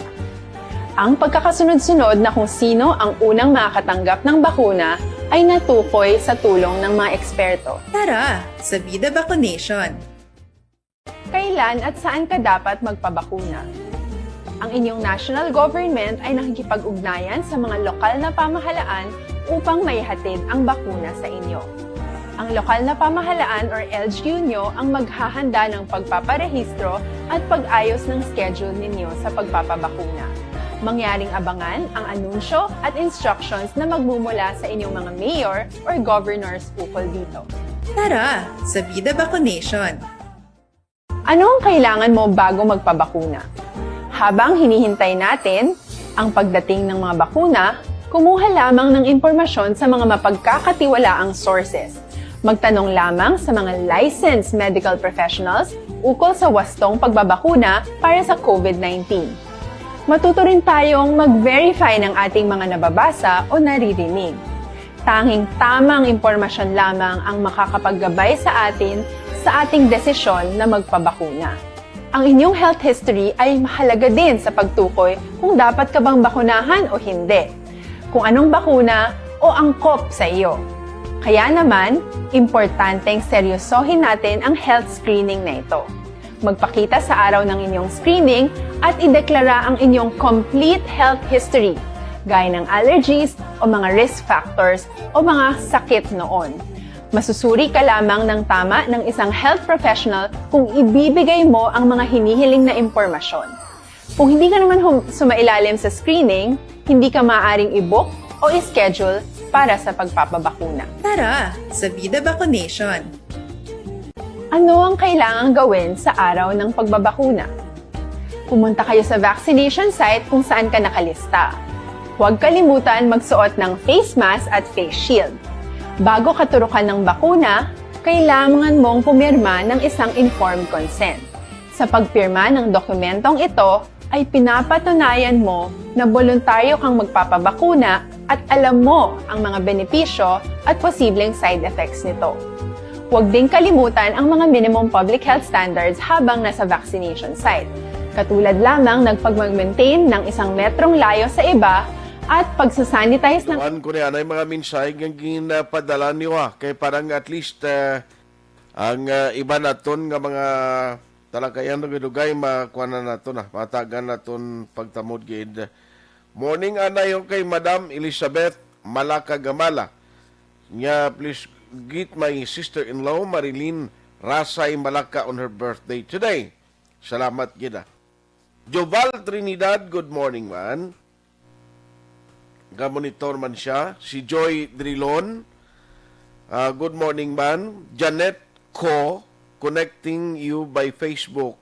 Ang pagkakasunod-sunod na kung sino ang unang makakatanggap ng bakuna ay natukoy sa tulong ng mga eksperto. Tara, sa Bida Vacunation! Kailan at saan ka dapat magpabakuna? Ang inyong national government ay nakikipag-ugnayan sa mga lokal na pamahalaan upang maihatid ang bakuna sa inyo. Ang lokal na pamahalaan or L G U nyo ang maghahanda ng pagpaparehistro at pag-ayos ng schedule ninyo sa pagpapabakuna. Mangyaring abangan ang anunsyo at instructions na magmumula sa inyong mga mayor or governors ukol dito. Tara, sa Bida Vacunation! Ano ang kailangan mo bago magpabakuna? Habang hinihintay natin ang pagdating ng mga bakuna, kumuha lamang ng impormasyon sa mga mapagkakatiwalaang sources. Magtanong lamang sa mga licensed medical professionals ukol sa wastong pagbabakuna para sa COVID nineteen. Matuto rin tayong mag-verify ng ating mga nababasa o naririnig. Tanging tamang impormasyon lamang ang makakapaggabay sa atin sa ating desisyon na magpabakuna. Ang inyong health history ay mahalaga din sa pagtukoy kung dapat ka bang bakunahan o hindi, kung anong bakuna o angkop sa iyo. Kaya naman, importanteng seryosohin natin ang health screening na ito. Magpakita sa araw ng inyong screening at ideklara ang inyong complete health history, gaya ng allergies o mga risk factors o mga sakit noon. Masusuri ka lamang ng tama ng isang health professional kung ibibigay mo ang mga hinihiling na impormasyon. Kung hindi ka naman hum- sumailalim sa screening, hindi ka maaaring i-book o i-schedule para sa pagpapabakuna. Tara, sa Bida Vacunation! Ano ang kailangang gawin sa araw ng pagbabakuna? Pumunta kayo sa vaccination site kung saan ka nakalista. Huwag kalimutan magsuot ng face mask at face shield. Bago katurukan ng bakuna, kailangan mong pumirma ng isang informed consent. Sa pagpirma ng dokumentong ito, ay pinapatunayan mo na boluntaryo kang magpapabakuna at alam mo ang mga benepisyo at posibleng side effects nito. Huwag ding kalimutan ang mga minimum public health standards habang nasa vaccination site, katulad lamang ng pagmag-maintain ng isang metrong layo sa iba at pagsasanitize ng Kuan ko ni anay mga mensahe nga ginapadala niyo, ah, kay parang at least, ah, ang, ah, iba naton nga mga talakayan dugay-dugay makuan na naton, ah, matagan naton pagtamod gid. Morning, anay, kay Madam Elizabeth Malaka Gamala. Nya, please greet my sister-in-law, Marilyn Rasay Malaka on her birthday today. Salamat gid, ah. Joval Trinidad, good morning, man. Ga-monitor man siya. Si Joy Drilon, ah, good morning, man. Janet Co, connecting you by Facebook.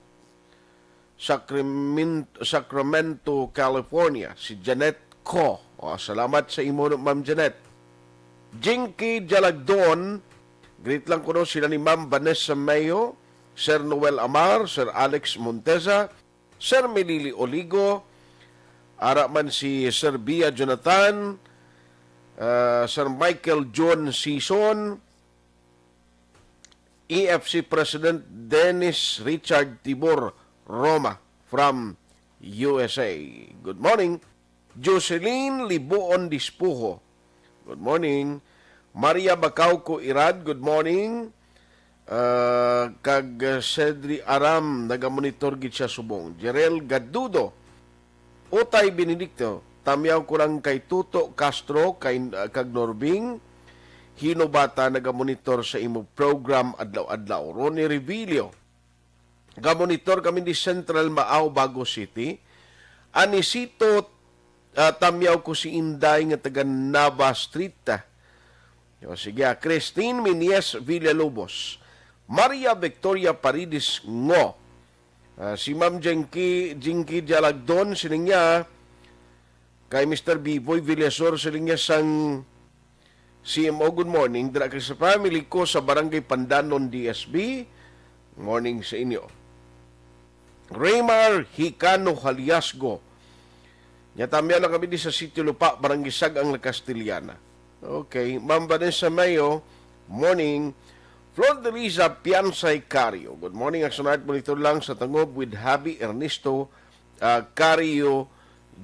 Sacramen-, Sacramento, California, si Janet Co. O, salamat sa imo, Ma'am Janet. Jinky Jalagdon, greet lang kuno sila ni Ma'am Vanessa Mayo, Sir Noel Amar, Sir Alex Monteza, Sir Melili Oligo, ara man si Sir Bia Jonathan, ah, Sir Michael John Sison, E F C President Dennis Richard Tibor Roma from U S A. Good morning. Jocelyn Libuon Dispuho. Good morning. Maria Bacauco Irad, good morning. Ah, kag, ah, Cedri Aram, nagamonitor gid siya subong. Jerel Gadudo, Utay Benedicto, tamyaw ko lang kay Tuto Castro, kay, ah, kag Norbing Hinobata, nagamonitor sa imo program adlaw-adlaw. Ronnie Revilio, gamonitor kami di Central Maao, Bago City. Anisito, ah, tamyaw ko si Inday nga taga Nava Street, ah. O, sige, ah. Christine Minies Villalobos, Maria Victoria Paredes Ngo, ah, si Ma'am Jinky, Jinky Dialagdon, sining niya, kay Mister Biboy Villasor, sining niya sang C M O, good morning. Dira kay sa family ko sa Barangay Pandanon, D S B. Morning sa inyo. Raymar Hicano Haliasgo. Nya tamyaw lang kami di sa Sitio Lupa, Barangay Sag-ang, La Castellana. Okay. Ma'am Vanessa Mayo, morning. Flor Deliza Piansay Cario, good morning. Aksonart, monitor lang sa Tangob with Habi Ernesto, ah, Cario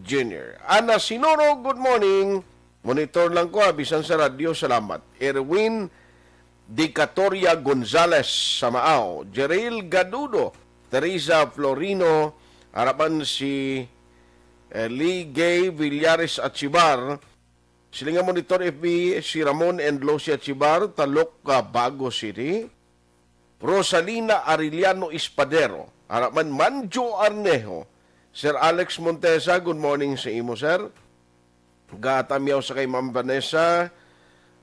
Junior Ana Sinoro, good morning. Monitor lang ko, ah, bisan sa radyo, salamat. Erwin Dicatoria Gonzales sa Maao, Jeril Gadudo, Teresa Florino, ara man si, eh, Lee Gay Villares Achibar, sila nga monitor F B, si Ramon and Lucia Achibar, Talok, ah, Bago City. Rosalina Arellano Espadero, ara man Manjo Arnejo, Sir Alex Montesa, good morning sa imo, sir. Gatamyaw sa kay Ma'am Vanessa,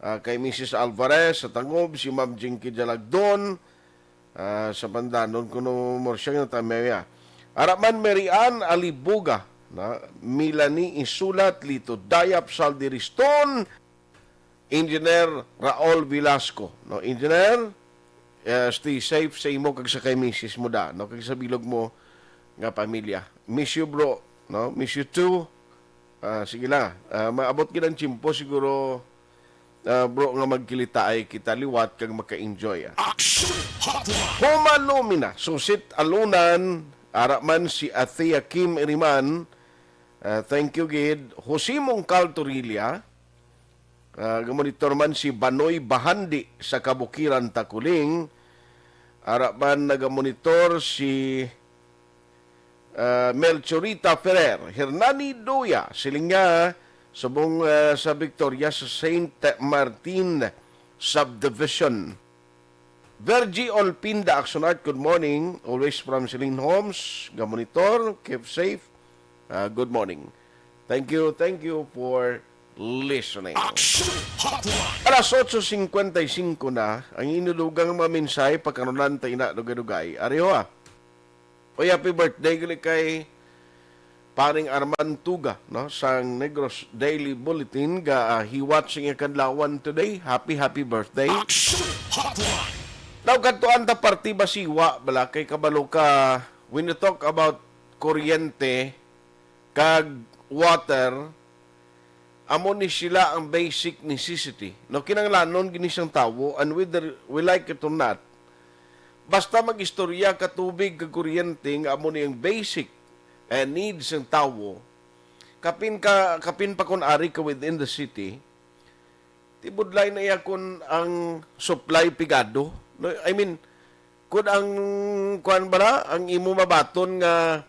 ah, kay Missus Alvarez sa Tangob, si Ma'am Jinky Jalagdon, ah, sa Pandanon, kuno mo siya nga tamyaw ya. Ara man Mary Ann Alibuga, na, Melanie Isulat, Lito Dayap, Saldi Riston, Engineer Raul Velasco, no? Engineer, eh, stay safe sa imo kag sa kay misis mo da, no? Kag sa bilog mo nga pamilya. Miss you, bro, no? Miss you too. Ah, sige lang. Ah, maabot gid ang tiyempo siguro, ah, bro, nga magkilitaay kita liwat kag maka-enjoy, ah. Action Hotline. Huma Lumina, Susit Alunan, ara man si Athea Kim Iriman, ah, thank you gid. Jose Mongcal Torilla, ah, gamonitor man si Banoy Bahandi sa Kabukiran, Taculing. Ara man nagamonitor si, ah, Melchorita Ferrer, Hernani Duya, siling niya, subong, ah, sa Victoria sa Saint Martin Subdivision. Virgie Olpinda Axonart, good morning. Always from Celine Homes, gamonitor, keep safe. Ah, good morning. Thank you, thank you for listening. Action Hotline. Alas otso cincuenta y cinco na, ang inudugang mga mensahe pagkanunan ta ina dugay-dugay. Ari ho, ah. Oy, happy birthday gali kay Paring Arman Tuga, no, sang Negros Daily Bulletin, ga, ah, hiwat sing iya kadlawan today. Happy, happy birthday. Action Hotline. Daw kadtuan ta parte ba siwa, bala, kay kabalo ka, when you talk about kuryente kag water, amo ni sila ang basic necessity. No, kinahanglanon gini sang tawo, and whether we like it or not, basta mag-istorya ka tubig kag kuryente nga amo ni ang basic, eh, needs sang tawo, kapin ka, kapin pa kun ari ka within the city, ti budlay na iya kun ang supply pigado. No, I mean, kun ang, kuan bala, ang imo mabaton nga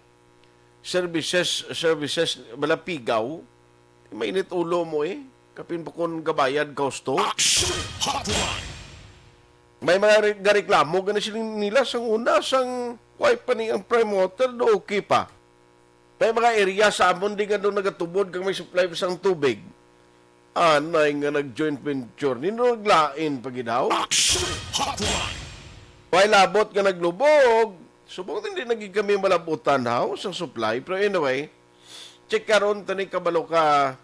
services, services bala pigaw, mainit ulo mo eh. Kapin pa kun gabayad ka husto. Action Hotline. May mga re-, gareklamo gani sila nila sang una, sang way pa ni ang Prime Water, do okay pa. May mga area sa amon di nga do nagatubod kag may supply pa sang tubig. Anay nga nag-joint venture, nino naglain pa gid daw? Action Hotline! Way labot nga naglubog. Subong hindi na gid kami malabutan haw sa supply. Pero anyway, check karon tani kabalo ka,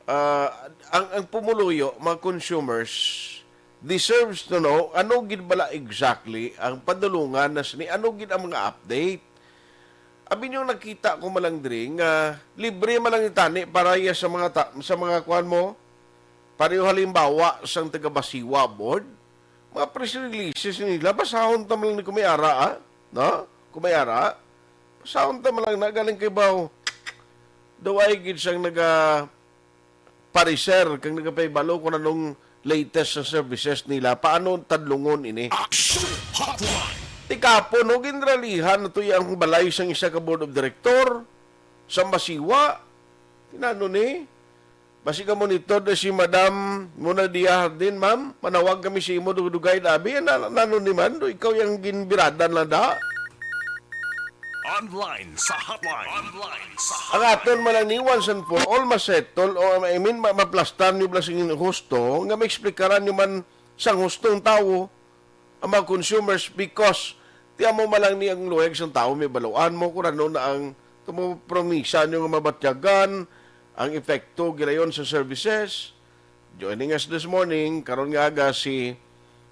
ah, ang, ang pumuluyo, mga consumers, deserves to know ano gid bala exactly ang padulungan na sini, ano gid ang mga update. Abi niyo, nakita ko man lang diri nga libre man lang ni tani para iya sa mga ta-, sa mga kuan mo, pareho halimbawa sang taga Basiwa Board, mga press releases nila, basahon ta man lang ni kung may ara, ah. No? Kung may ara, basahon ta man lang na galing kay baw. Daw ay gid sang naga pareser kag nagapahibalo kung anong latest sa services nila. Paano tadlungon ini? Action Hotline! Tikapon, no, ginralihan na to ang balay sang isa ka board of director sa Masiwa. Tinano ni? Basi ka monitor na si Madam Mona Dia Hardin, ma'am. Manawag kami sa imo, dugay-dugay, abi. Na, nano ni man, do, ikaw yung ginbiradan lang da. Online sa hotline. Online sa Ang hotline. Aton man lang ni once and for all, masettle, o I mean, ma-, maplastar nyo bala sing husto, nga maexplikaran nyo man sang hustong tawo ang mga consumers, because ti amo man lang ni ang luheg sang tawo, may baluan mo kung ano na ang tumo promisa nyo nga mabatyagan, ang epekto gilayon sa services. Joining us this morning, karon nga aga, si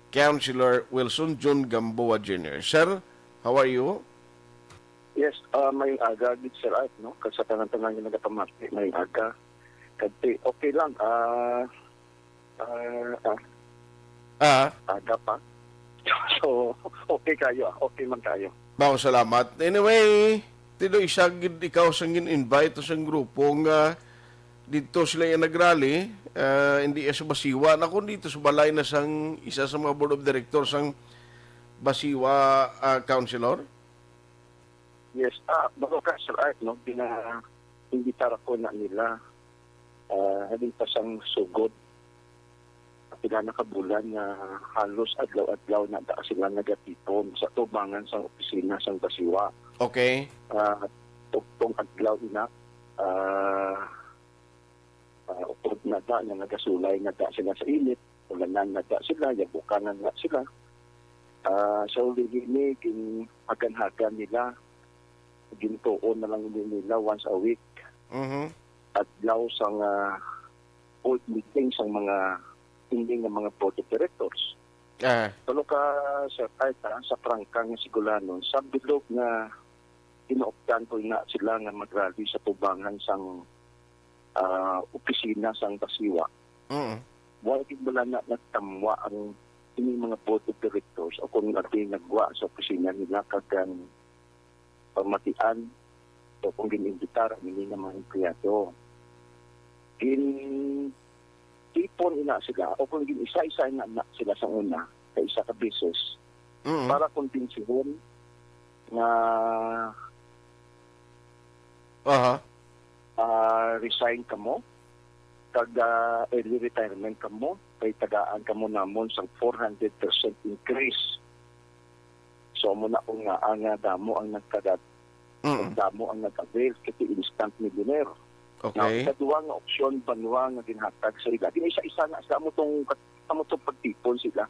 Councilor Wilson Jun Gamboa Junior Sir, how are you? Yes, ah, may aga gid, Sir Art, no? Kag sa tanan-tanan nga nagapamati, may aga. Kag ti-, okay lang, ah, ah, ah, Ah, aga pa. So, okay kayo, ah. Okay man kayo. Mao, salamat. Anyway, Tido, isa gid ikaw sang gin-invite sang grupo nga dito sila yung nagrally, ah, hindi sa Basiwa, na kung dito sa balay na sang isa sa mga board of directors sang Basiwa, ah, Councilor? Yes, ah, bago ka, Sir Art, no, pina-, imbitara ko na nila, ah, halin pa sang sugod, pila na ka bulan nga halos adlaw-adlaw na da sila nagatipon sa tubangan sang opisina sang Basiwa. Okay. Ah, tugtong adlaw ina, ah, ah, upod na da nga nagasulay na da sila sa init, ulanan na da sila, yabukan na da sila. Ah, sa uli ini, ginhagan-hagan nila, gintuon na lang ni nila once a week. Mhm. Adlaw sang, ah, board meeting sang mga, hindi nga mga board of directors. Ah. Tulo ka, Sir Art, ah, sa prangka nga Sigulanon, sa bilog nga ginaupdan ko na sila nga magrally sa tubangan sang, ah, opisina sang Basiwa. Mm. Wa gid bala na nagtamwa ang ining mga board of directors o kung abi nagwa sa opisina nila kag ang pamatian o kung gin-imbitar ang ini nga mga empleyado. Gin-, tipon ina sila o kung gin-isa-isa ina na sila sa una sa isa ka beses Mm. para kumbinsihan nga Aha. ah, resign kamo, kag, ah, early retirement kamo, kay tagaan kamo namon sang four hundred percent increase. So, amo na kung nga, ang, ah, damo ang nagkagat, Mm. damo ang nag-avail, kay instant millionaire. Now, Okay. ikadua nga opsyon, banwa nga ginhatag sa ila. Gin-isa-isa na sa amo tong, amo tong pagtipon sila.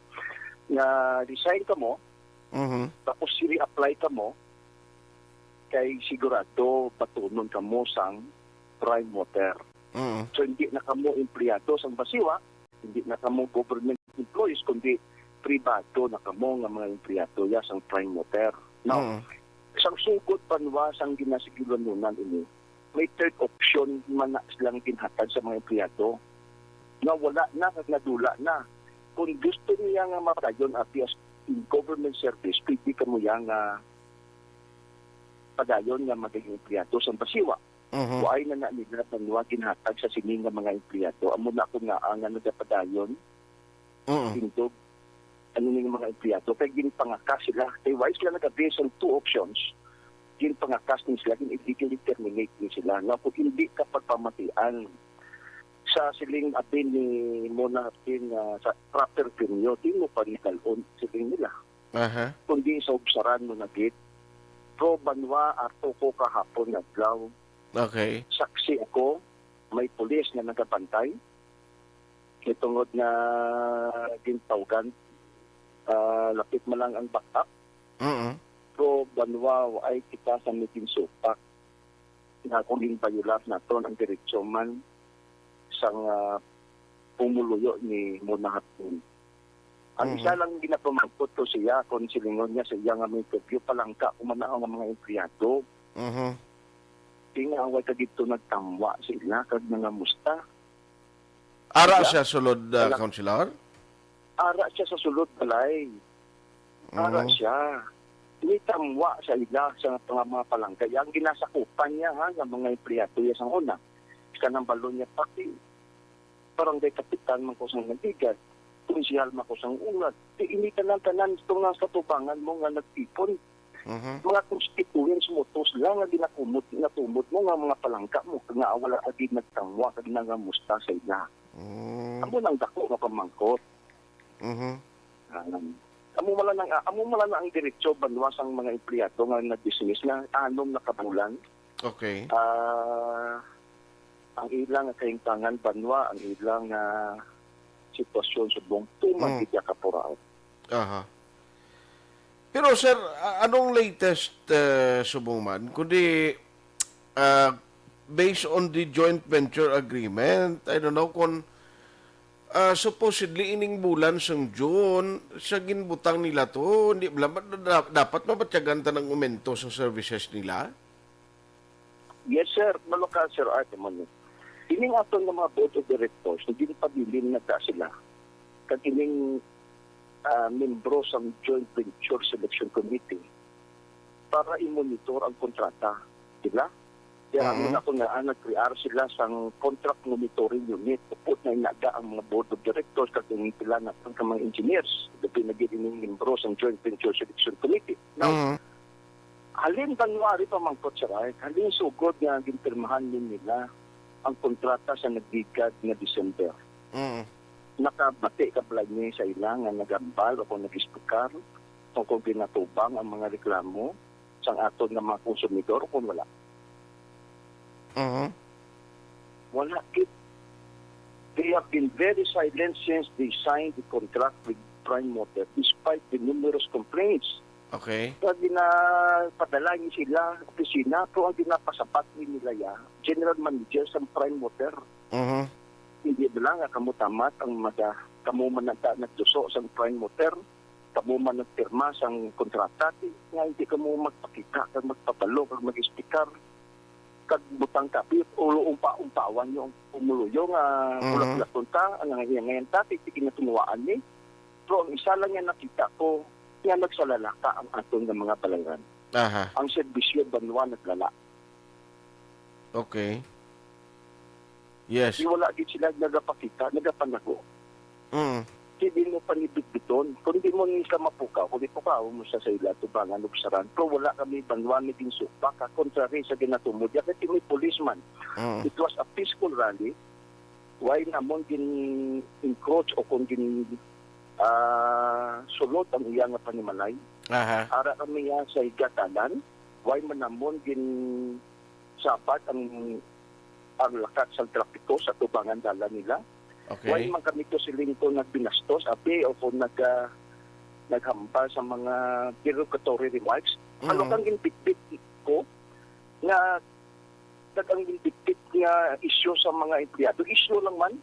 Nga resign kamo, Mhm. tapos i-reapply kamo, kay sigurado batunon kamo sang Prime Water. Mhm. So, hindi na kamo empleyado sang Basiwa, hindi na kamo government employees, kundi pribado na kamo nga mga empleyado ya sang Prime Water. Now, Mm. sang sugod banwa sang ginasigilanunan ini, may third option man na silang ginhatag sa mga empleyado nga wala na kag nadula na. Kung gusto niya nga mapadayon abi as in government service, pwede kamo ya nga padayon nga maging empleyado sang Basiwa. Mhm. Waay na na nila banwa ginhatag sa sini nga mga empleyado. Amo na ako nga ang nagapadayon, Mm. tindog, ano ning mga empleyado, kay ginpangakas sila. Kay waay sila nag-avail sang two options. Ginpangakas ni sila, gin-illegally terminate ni sila. Nga kung hindi ka pagpamatian sa siling abi ni Mona Hapin nga sa proper venue, di mo pa ni dal-on, siling nila. Aha. Kundi sa ubsaran mo na gid. Pro banwa, ato ko kahapon nga adlaw. Okay. Saksi ako, may pulis nga nagabantay. Kay tungod nga gintawgan, ah, lapit man lang ang backup. Mm. Pro banwa, ay kita sa naging supak nga kung ginbayular naton ang diretsyo man sang, ah, pumuluyo ni Mona Hapin. Ang Mhm. isa lang ginapamangkot ko siya kung silingon niya sa iya nga may interview, palangga ko man ang mga empleyado. Mhm. Di nga, way ka dito nagtamwa sa ila kag nangamusta. Ara Diba? siya sulod, ah, Wala. Councilor? Ara siya sa sulod balay. Ara Mm. siya. Nitamwa sa ila sa mga, mga palangga. Ang ginasakupan niya, ha, nga mga empleyado niya sa una. Kanang balon niya, pati barangay kapitan man ko sang Nagligad, konsehal man ko sang Ungad. Di ini tanan-tanan ito nga katubangan mo nga nagtipon. Mhm. Mga constituents mo, to sila nga ginakumot, natumot mo nga mga palangga mo, nga wala ka gid nagtamwa, kag nangamusta sa ila. Mm. Amo nang dako nga pamangkot. Mhm. Um, amo man lang ang, amo man lang ang diretsyo banwa sang mga empleyado nga nag-dismiss nga anom na ka bulan. Okay. Ah, ang ilang kahimtangan banwa, ang ilang, ah, sitwasyon subong tuman Mm. gid ka puraot. Aha. Pero, sir, a-, anong latest, eh, subong man? Kundi, ah, based on the joint venture agreement, I don't know kung, ah, supposedly ining bulan sang June, sa ginbutang nila to, hindi bala, da-, da-, dapat mabatyagan ta ng aumento sa services nila? Yes, sir. Malo ka, Sir Art, mo ni. Ining aton nga mga board of directors, ginpabilin na ta sila kag ining, ah, membro sang Joint Venture Selection Committee para i-monitor ang kontrata, di ba? Kaya Mhm. amo na kung naan, nag-create sila sang contract monitoring unit. Upod na inaga ang mga board of directors kag ang pila na ka mga engineers. Labi na gid ining membro sang Joint Venture Selection Committee. Now, Mhm. halin January pa man, Coach Ray, halin sugod nga ginpirmahan ni nila ang kontrata sa nagligad nga December. Mm. Nakabati ka bala ni sa ila nga nagambal o kung nag-istikar o kung ginatubang ang mga reklamo sang aton nga mga konsumidor o kung wala? Mhm. Wala gid. They have been very silent since they signed the contract with Prime Water, despite the numerous complaints. Okay. Nga ginapadala ni sila opisina, pero ang ginapasabat ni nila ya, general manager sa Prime Water. Mhm. Hindi ba lang nga kamo tamat ang maga-, kamo man ang ta-, nagduso sa Prime Water, kamo man nagpirma sang kontrata, di nga hindi kamo magpakita kag magpabalo kag mag-istikar. Kag butang kape, ulo umpa-umpawan niyo ang pumuluyo nga Mhm. kulak-kulak ta, ang nangahiyangayan ta, kay sige na tinuwaan ni. Pero ang isa lang nga nakita ko, nga nagsalalaka ang aton nga mga balayran. Aha. Ang serbisyo banwa naglala. Okay. Yes. Di wala gid sila nagapakita, nagapanago. Mm. Di, di mo panibitbiton. Kung di mo ni siya mapukaw, kung di pukaw mo siya sa ila, tubangan, ubsaran. Pero wala kami banwa ni ginsupak, ha, contrary sa ginatumod. Ya, kay may policeman. Mm. It was a peaceful rally. Why namon gin-encroach o kung gin, ah, sulod ang iya nga panimalay? Aha. Ara kami ya sa higatanan. Why man namon gin sabat ang, ang lakat sang trapiko sa tubangan dalan nila? Okay. Why man kami to siling ko nagbinastos, abi, o kung nag, ah, naghambal sa mga derogatory remarks? Ano Mm. kang ginbitbit ko nga nag-, ang ginbitbit nga issue sa mga empleyado? Issue lang man.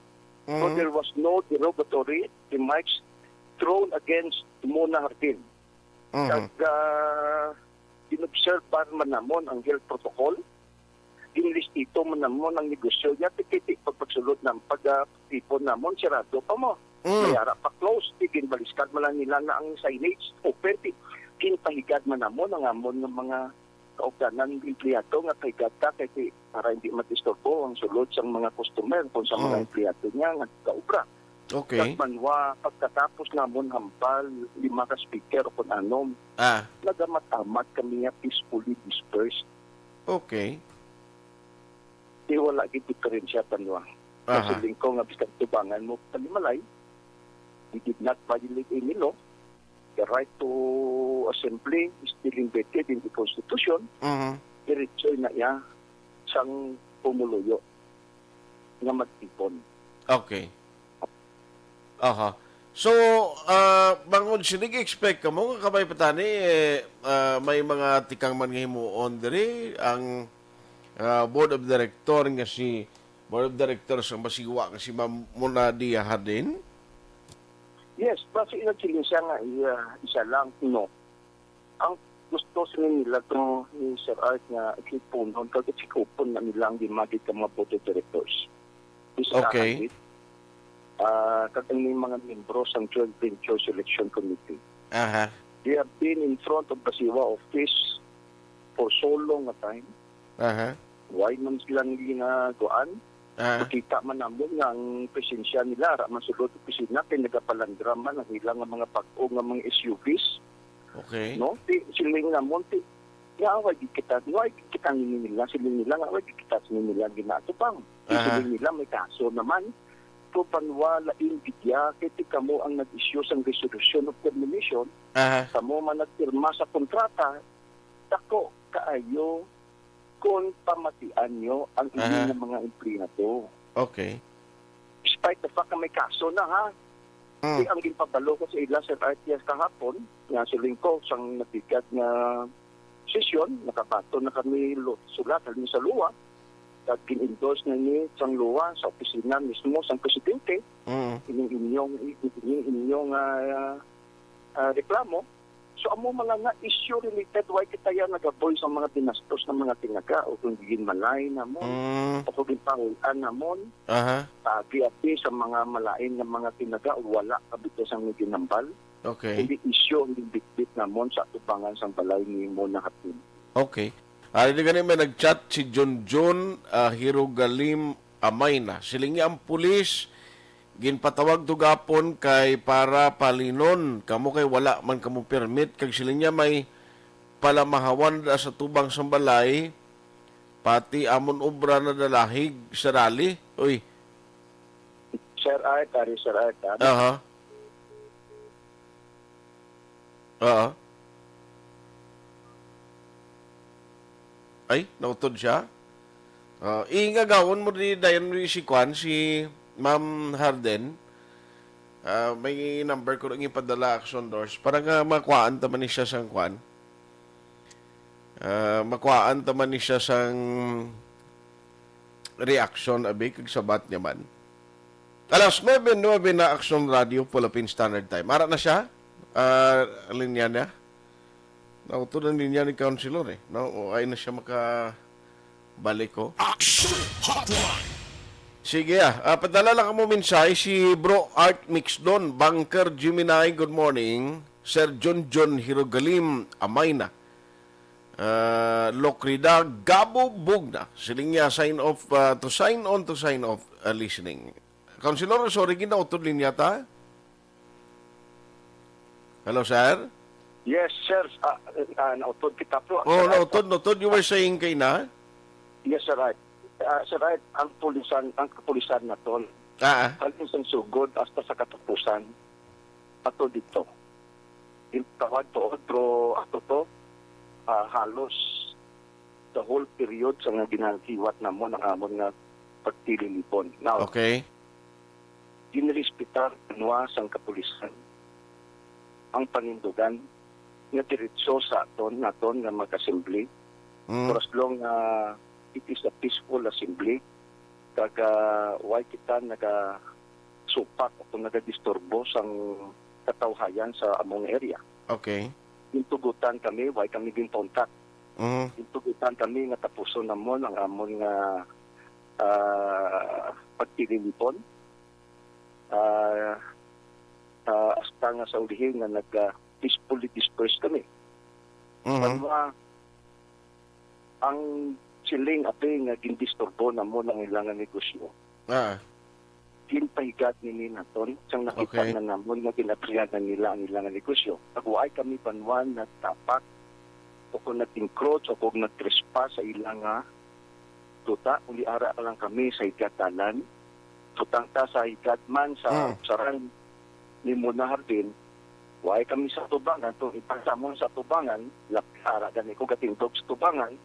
So, Mm. there was no derogatory remarks thrown against Mona Hardin. Mhm. Kag, ah, inobserbar man namon ang health protocol. Ginlistito man namon ang negosyo niya, tikiti pagpagsulod na pag, ah, tipon namon, sirado pa mo. Mm. May ara pa close, di ginbaliskad man lang nila na ang signage open, di ginpahigad man namon ang amon nga mga kaugdanan empleyado nga pahigad ta kay di, para hindi mag-istorbo ang sulod sang mga customer kung sa mga Mm. empleyado niya nga gaobra. Okay. Kag banwa, pagkatapos namon hambal, lima ka speaker o kung anom, Ah. nagamat-amat kami nga peacefully dispersed. Okay. Di wala gid diferensya, banwa. Aha. Nasiling ko nga bisan tubangan mo panimalay, we did not violate any law. The right to assembly is still embedded in the Constitution. Mhm. Diretso na iya sang pumuluyo nga magtipon. Okay. Aha. So, ah, bangod sini, expect kamo nga kabay pa tani, eh, ah, may mga tikang man nga himuon diri ang, ah, board of director nga si, board of directors ang Basiwa nga si Ma'am Mona Dia Hardin? Yes, basi nagsiling siya nga iya, isa lang, no. Ang gusto sini nila to ni Sir Art nga ikipunon kag ikikupon na nila ang limagid ka mga board of directors. Isa ka Okay. Hardin, ah, kag ang mga membro sang joint venture selection committee. Aha. They have been in front of Basiwa office for so long a time. Aha. Why man sila nga ginaguan? Ah. Nakita man namon nga ang presensya nila, ara man sulod opisina, kay nagapalandra man ang ilang nga mga bag-o nga mga S U Vs. Okay. No? Ti, siling namon, ti, nga away gid kita, why gid kita nini nila, siling nila nga away gid kita nini nila ginaatubang. Ti, Aha. Siling nila may kaso naman. Pero banwa lain gid ya, kay ti kamo ang nag-issue sang resolution of termination, Aha. Kamo man nagpirma sa kontrata, dako kaayo kung pamatian nyo ang inyo Aha. nga mga empleyado. Okay. Despite the fact na may kaso na, ha? Mm. Di ang ginpabalo ko sa ila, Sir Artias, kahapon, nga siling ko, sang nagbigat nga sesyon, nakabaton na kami lo-, sulat, halin sa lua, kag gin-endorse na ni sang lua sa opisina mismo sang presidente, Mm. ining inyong, ining inyong, ah, ah, reklamo. So, amo man lang nga issue related, why kita yan nagaboy sa mga binastos ng mga tinaga o kung ginmalay namon, Mm. o kung ginpahul-an namon, Aha. Abi-abi sa mga malain nga mga tinaga o wala kabito sang ginambal. Okay. Hindi issue, hindi bitbit namon sa atubangan sang balay ni Mona Hardin. Okay. Ari na gani may nag-chat si Junjun, ah, Hirogalim Amayna. Siling niya ang pulis, ginpatawag to gapon kay para palinon kamo kay wala man kamo permit. Kag siling niya may palamahawan da sa tubang sang balay, pati amon obra na dalahig sa rally. Uy. Sir Art, ari, Sir Art, ah. Aha. Oo. Ay, nautod siya. Ah, ingagawon mo di dayon ni si Kwan, si Ma'am Harden. Ah, may number ko lang ipadala, Action Doors, para nga makuhaan ta man ni siya sang Kwan. Ah, makuhaan ta man ni siya sang reaction, abi, kag sabat niya man. Alas nuebe nuebe na, Action Radio, Philippine Standard Time. Ara na siya? Ah, linya niya? Nautod ang linya ni Councilor, eh. No? O, ay na siya makabalik, oh. Action Hotline. Sige, ah. Ah, padala lang mo mensahe si Bro Art Mixdon, Bunker Gemini, good morning. Sir John John Hirogalim, Amayna. Ah, Locrida, Gabo Bugna. Siling niya, sign off, ah, to sign on, to sign off, ah, listening. Councilor, sorry, ginautod linya ta. Hello, sir? Yes, sir. Ah, ah, nautod kita, bro. Oh, Sir, nautod, nautod. You were saying kay na? Yes, sir, right. Ah, sir, right, ang pulisan, ang kapulisan naton, Ah, ah. Halin sang sugod hasta sa katapusan, ato dito. Gintawag to, pero ato to, ah, halos the whole period sa nga ginaliwat namon ang amon nga pagtililipon. Now, Okay. ginrespetar kanwa sang kapulisan ang panindugan nga diretso sa aton, naton nga mag-assembly. Mm. For as long nga it is a peaceful assembly, kag, ah, why kita nagasupak o kung nagadisturbo sang katawhayan sa among area. Okay. Gintugutan kami, why kami ginkontak? Mm. Gintugutan kami nga tapuson namon ang amon nga, ah, pagtililipon. Ah, ah, hasta nga sa ulihi nga nag, ah, peacefully disperse kami. Mhm. Banwa, ang siling, abi, nga gindisturbo namon ang ilang negosyo. Ah. Ginpahigad nini naton, sang nakita Okay. na namon nga ginabrihan na nila ang ilang negosyo. Kag waay kami banwa nagtapak o kung nag-encroach o kung nag-trespass sa ilang nga duta, kundi ara lang kami sa higad dalan. butang ta sa higad man sa Mm. Saran ni Mona Hardin, way kami sa tubangan, kung ipansamon sa tubangan, lapara gani ko gatindog sa tubangan,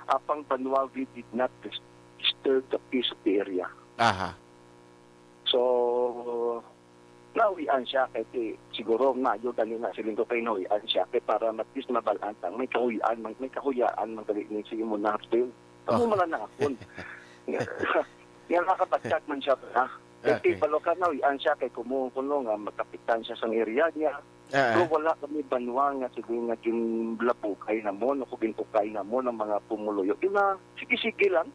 apang banwa, we did not dis-, disturb the peace of the area. Aha. So, nahuy-an siya kay ti-, siguro maayo gani na siling ko kay nahuy-an siya kay para at least mabal-an lang may kahuy-an, may, may kahuyaan man gali ni si Mona Hardin. Kamo Oh. man lang na akon. Nga, nga nakabatyag man siya ba? Kay Okay. ti balo ka nahuy-an siya kay kumo kuno nga makapitan siya sang area niya. Ah. Pero wala kami banwa nga sige nga ginlabukay namon o ginukay namon ang mga pumuluyo. Yun na, sige-sige lang.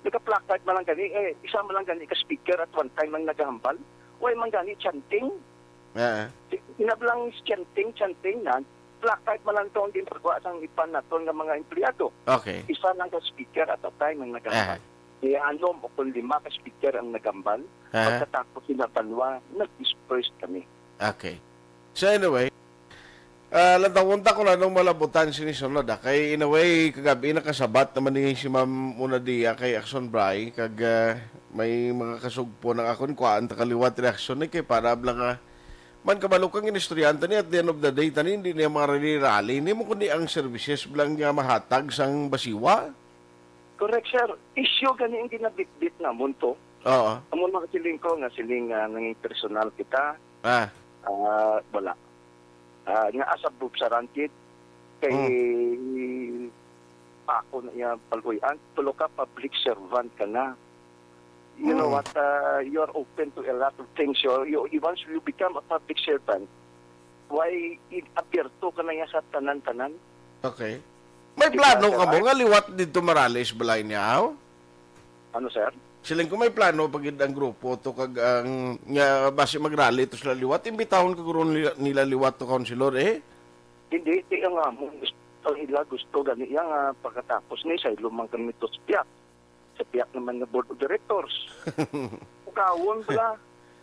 Nagka-placard man lang gani, eh, isa man lang gani ka speaker at one time ang nagahambal. Way man gani chanting. Ah. Si-, inablang chanting, chanting na, placard man lang to ang ginpagawa sang ipan naton nga mga empleyado. Okay. Isa lang ka speaker at a time ang nagahambal. Ah. Kaya anom o kung lima ka speaker ang nagambal, Ah. pagkatapos sila banwa, nag-disperse kami. Okay. So anyway, ah, lantawon ta kung anong malabutan sini sunod, ah. Kay in a way, kagabi nakasabat naman ni si Ma'am Una Dia kay Action Bray, kag, ah, may mga kasugpo ng akon, kuhaan ta kaliwat reaksyon ni kay para bla nga man kabalo kang inistoryahan ta ni at the end of the day, tani hindi niya mga rally-rally. Hindi mo kundi ang services bla nga mahatag sang basiwa. Correct, sir. Issue gani ang ginabitbit namon to. Oo. Amo na siling ko nga siling nga nanging personal kita. Ah. Ah, wala. Ah, nga asa bubsaran kid kay Hmm. ako na iya paluy-an, tulo ka public servant ka na. You know Hmm. what? Ah, you are open to a lot of things. You, you, once you become a public servant, why i-, abierto ka na niya sa tanan-tanan? Okay. May Di plano ba, ka mo sir? nga liwat dito Morales balay niya, aw? Ano, sir? Siling ko may plano pa gid ang grupo to kag ang nga basi magrally to sila liwat, imbitahon ka guro nila, nila liwat to, Councilor, eh? Hindi, ti ang amon gusto, ang ila gusto gani iya nga pagkatapos ni sa ilo man kami to sa piyak. Sa piyak naman nga board of directors. Pukawon bala.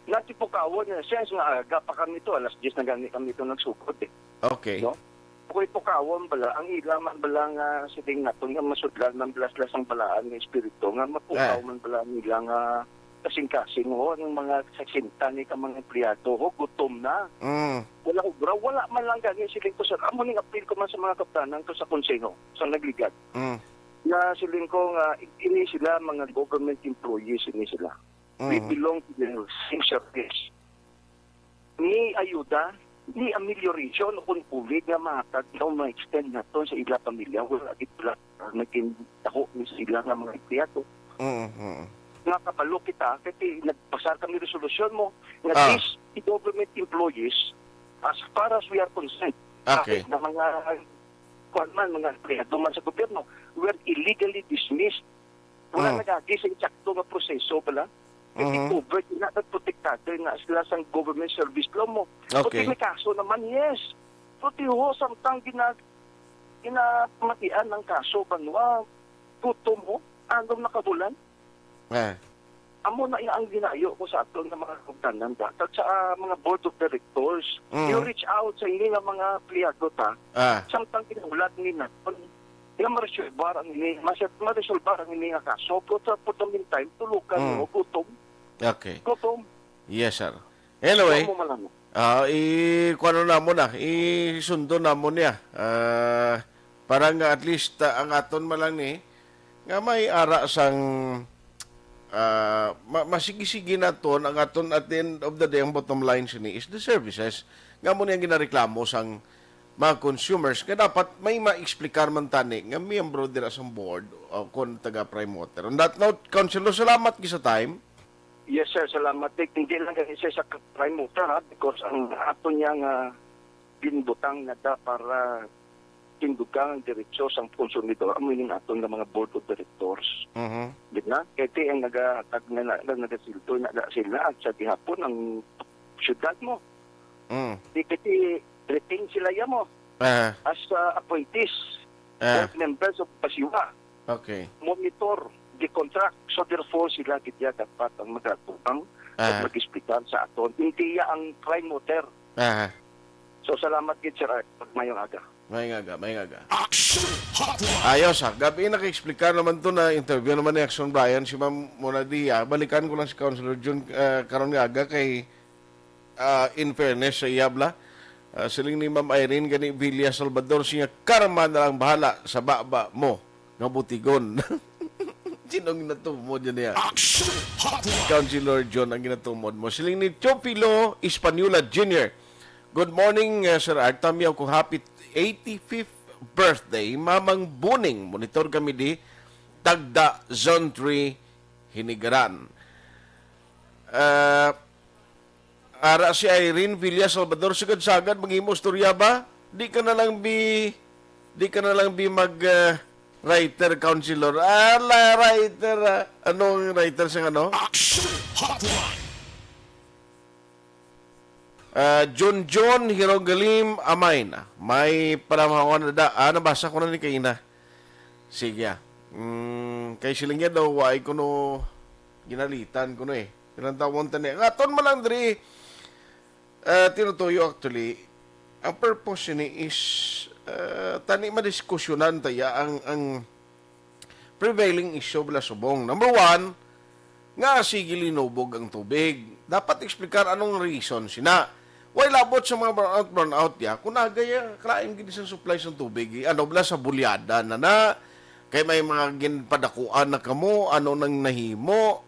Nati pukawon nga sense nga aga pa kami to, alas diyes na gani kami to nagsugod eh. Okay. No? Ako'y pukawon bala, ang ila man bala nga siling naton nga masudlan man bala sila sang balaan nga espiritu, nga mapukaw Eh. man bala nila nga kasing-kasing, ho, ang mga sesenta ni ka mga empleyado, ho, gutom na. Mm. Wala obra, wala man lang gani, siling ko, sir. Amo ning apil ko man sa mga kaptanan ko sa konseho, sa nagligad. Mm. Nga siling ko nga, ini sila, mga government employees, ini sila. We Mm. belong to the same service. Ni ayuda, ni amelioration, o kung pulig nga mahatag, nga ma-extend naton sa ila pamilya, wala gid wala naging taho ni sa ila nga mga empleyado. Mm, mm. Nga kabalo kita, kay ti-, nagpasar kami resolusyon mo, nga Ah. these government employees, as far as we are concerned, Okay. kahit na mga, kuwan man, mga empleyado man sa gobyerno, were illegally dismissed. Wala Mm. nagagi sa eksakto nga proseso bala. Kay Mhm. covered na, nagprotektado na sila sa government service law mo. Okay. Kung may kaso naman, yes. Pero tiho, samtang gina-, ginamatian ang kaso, banwa, gutom mo, anom na kabulan. Eh. Amo na iya ang ginayo ko sa aton nga mga kabugtanan, ba? Kag sa, ah, mga board of directors, Mm. you reach out sa ini nga mga empleyado ta, Ah. samtang ginahulat ni naton nga maresolbar ang ini, mas-, maresolbar ang ini nga kaso. Pero sa, for the meantime, tulukan Mm. mo, gutom. Okay. Gutom. Yes, sir. Anyway, Amo man lang. ah, i-, kuwano namo na, isundo namo niya. Ah, para nga at least, ah, ang aton man lang ni, nga may ara sang, ah, ma-, masigi-sige naton, ang aton at the end of the day, ang bottom line sini is the services. Nga mo niyang ginareklamo sang mga consumers nga dapat may ma-explicar man tani nga miyembro dira sa board o kon taga Prime Water. On that note, Councilor, salamat gid sa time. Yes, sir. Salamat. Di-, hindi lang gani, sir, sa Prime Water, ha, because ang ato niya nga ginbutang na da para tindugang ang diretso sang konsumidor, amo ning aton nga mga board of directors. Mhm. Di ba? Kay ti ang nagahatag na, na, na nagasildo na, na sila at sa gihapon ang syudad mo. Mm. Di kay ti retain sila ya mo Ah. as, uh, appointees, Ah. board members of Pasiwa. Okay. Monitor the contract. So therefore, sila gid ya dapat ang magatubang Ah. at mag-explicar sa aton. Hindi ya ang Prime Water. Ah. So salamat gid, sir. Mayong aga. May ngaga, may ngaga. Action Hotline! Ayos, ha. Gabi, naka-explicar naman to na interview naman ni Action Brian, si Ma'am Mona Dia. Balikan ko lang si Councilor Jun, ah, karon nga aga kay, ah, in fairness sa iya, bala. Ah, siling ni Ma'am Irene gani Villa Salvador, siya, "Karma na lang bahala sa baba mo nga butigon." Sinong natumod niya? Action Hotline! Councilor John ang ginatumod mo. Siling ni Teofilo Española Junior, "Good morning, uh, Sir Art. Tamiyaw ko happy eighty-fifth birthday, Mamang Buning. Monitor kami di Tagda, Zone three, Hinigaran." Uh, ara si Irene Villa Salvador, "Sagad-sagad, maghimo istorya ba? Di ka na lang bi, di ka na lang bi mag, uh, writer, councilor." Ala, writer, ah. Anong writer sa ano? Action Hotline! Ah, John John Hirogalim Amay na. May panamahawan na da. Ah, nabasa ko na ni kaina. Sige, ah. Mm, kay siling niya daw, waay kuno ginalitan kuno eh. Pinantawon ta ni. Ang aton man lang diri, ah, tinutuyo actually, ang purpose ni is, ah, tani madiskusyonan ta ya ang, ang prevailing issue bala subong. Number one, nga sige linubog ang tubig. Dapat explicar anong reason sina. Way labot sa mga brownout, brownout ya, kung nagaya, kalain gid sa supply sa tubig. Eh, ano bala sa bulyada na na? Kay may mga ginpadakuan na kamo, ano nang nahimo?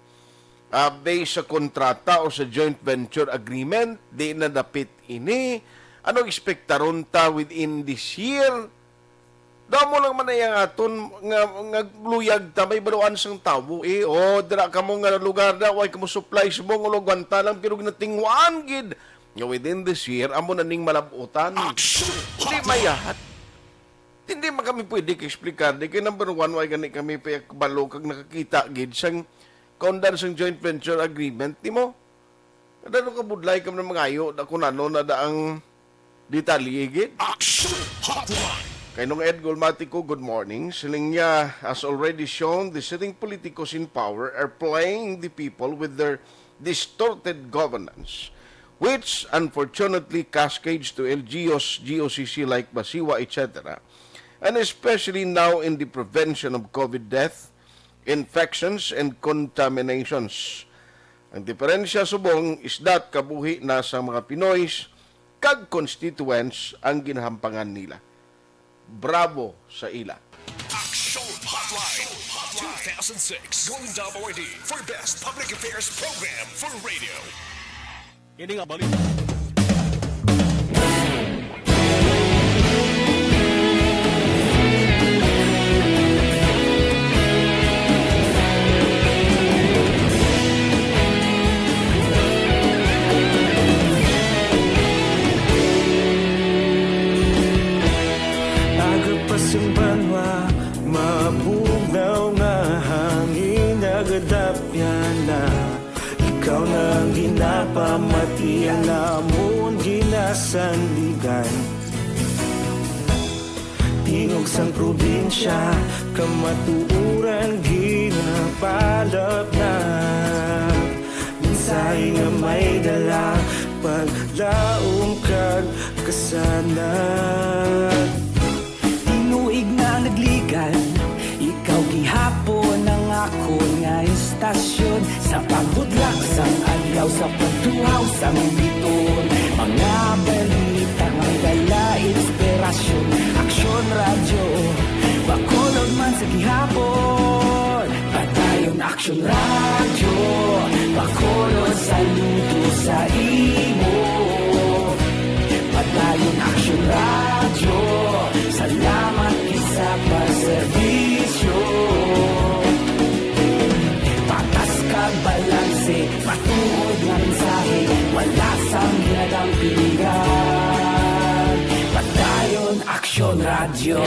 Ah, based sa kontrata o sa joint venture agreement, di na dapit ini. Ano ekspektaron ta within this year? Damo lang man na yang aton nga, nga luyag ta, may baluan sang tawo, eh. O, dira kamo nga lugar na, way kamo supply subong, ulog ta lang, pero ginatingwaan gid nga within this year, amo na ning malab-utan. Action! Hindi mayahat. Hindi man kami pwede ka-explicar. Di kay number one, way gani kami payag balo kag nakakita gid sang kaundan sang joint venture agreement, di mo? Kadano ka budlay ka man mangayo, da kung ano na da ang detalye gid. Action Hotline! Kay Nong Ed Gulmatico, good morning. Siling niya, as already shown, the sitting politicos in power are playing the people with their distorted governance, which unfortunately cascades to L G Us, G O C C like Basiwa, et cetera. And especially now in the prevention of COVID death, infections, and contaminations. Ang diferensya subong is that kabuhi na sa mga Pinoy kag constituents ang ginahampangan nila. Bravo sa ila. Action Hotline, two thousand six Golden Dome Awardee for Best Public Affairs Program for Radio. Ini nga balita. Aga pa sang banwa, mabugnaw nga hangin nagadapyan na. Ikaw na ang ginapamati, ang amon ginasandigan. Tingog sang probinsya, kamatuoran ginapalapnag. Mensahe nga may dala, paglaom kag kasanag. Tinuig na nagligan, ikaw gihapon ang akon nga istasyon. Sa pagbudlak sang adlaw, sa pagtuhaw sang biton, mga balita nga dala inspirasyon. Aksyon Radyo, Bacolod man sa gihapon. Padayon Aksyon Radyo, Bacolod, saludo sa imo. Padayon Aksyon Radyo, salamat gid sa pagserbisyo. Patas kag balanse, matuod nga mensahe, wala sang ginadampingan. Padayon Aksyon Radyo.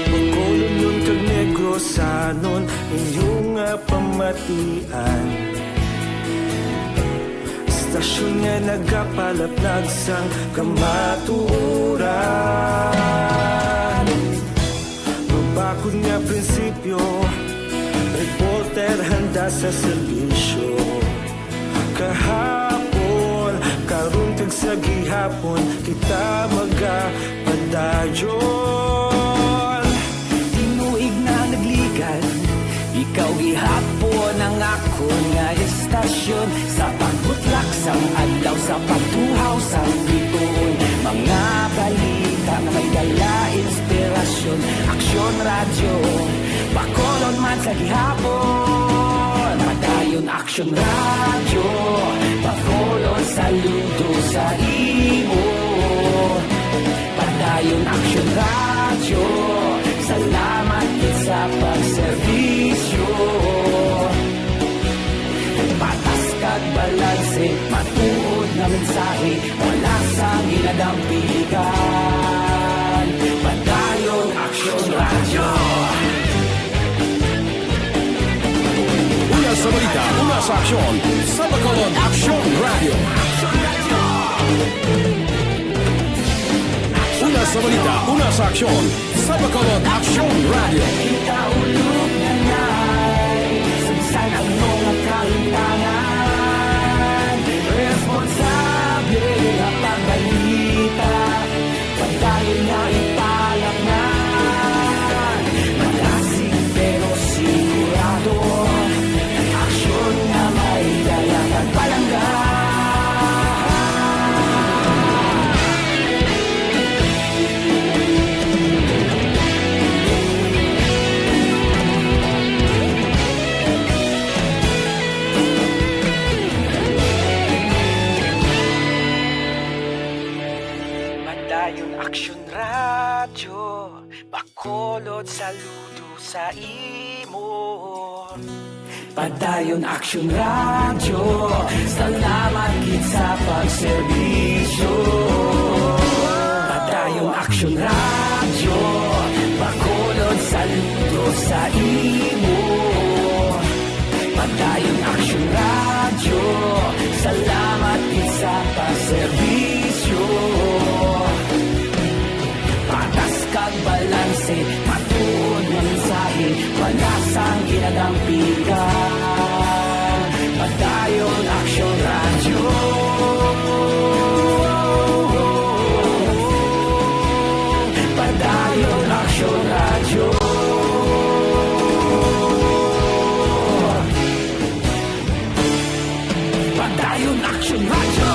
Bacolod kag Negrosanon, inyo nga pamatian. Istasyon nga nagapalapnag sang kamatuoran. Mabakod nga prinsipyo, reporter handa sa serbisyo. Kahapon, karon kag sa gihapon, kita magapadayon. Tinuig na nagligad, ikaw gihapon ang akon nga estasyon. Sa pagbutlak sang adlaw, sa pagtuhaw sang bituon, mga balita nga may dala inspirasyon. Aksyon Radyo, Bacolod man sa gihapon. Padayon Aksyon Radyo, Bacolod, saludo sa imo. Padayon Aksyon Radyo, salamat gid sa pagserbisyo. Patas kag balanse, matuod nga mensahe, wala sang ginadampigan. Padayon Aksyon Radyo. Una sa balita, una sa aksyon, sa Bacolod Aksyon Radyo. Una sa balita, una sa aksyon, sa Bacolod Aksyon Radyo. Kita ulog na nay, sa bisan ano nga kahimtangan, responsable nga pagbalita. Padayon nga ipalaknay, malasig pero sigurado. Aksyon nga may dala kag palangga. Padayon Aksyon Radyo, Bacolod, saludo sa imo. Padayon Aksyon Radyo, salamat gid sa pagserbisyo. Padayon Aksyon Radyo, Bacolod, saludo sa imo. Padayon Aksyon Radyo, salamat gid sa pagserbisyo. Patas kag balanse, matuod nga mensahe, wala sang ginadampigan. Padayon Aksyon Radyo. Padayon Aksyon Radyo. Padayon Aksyon Radyo.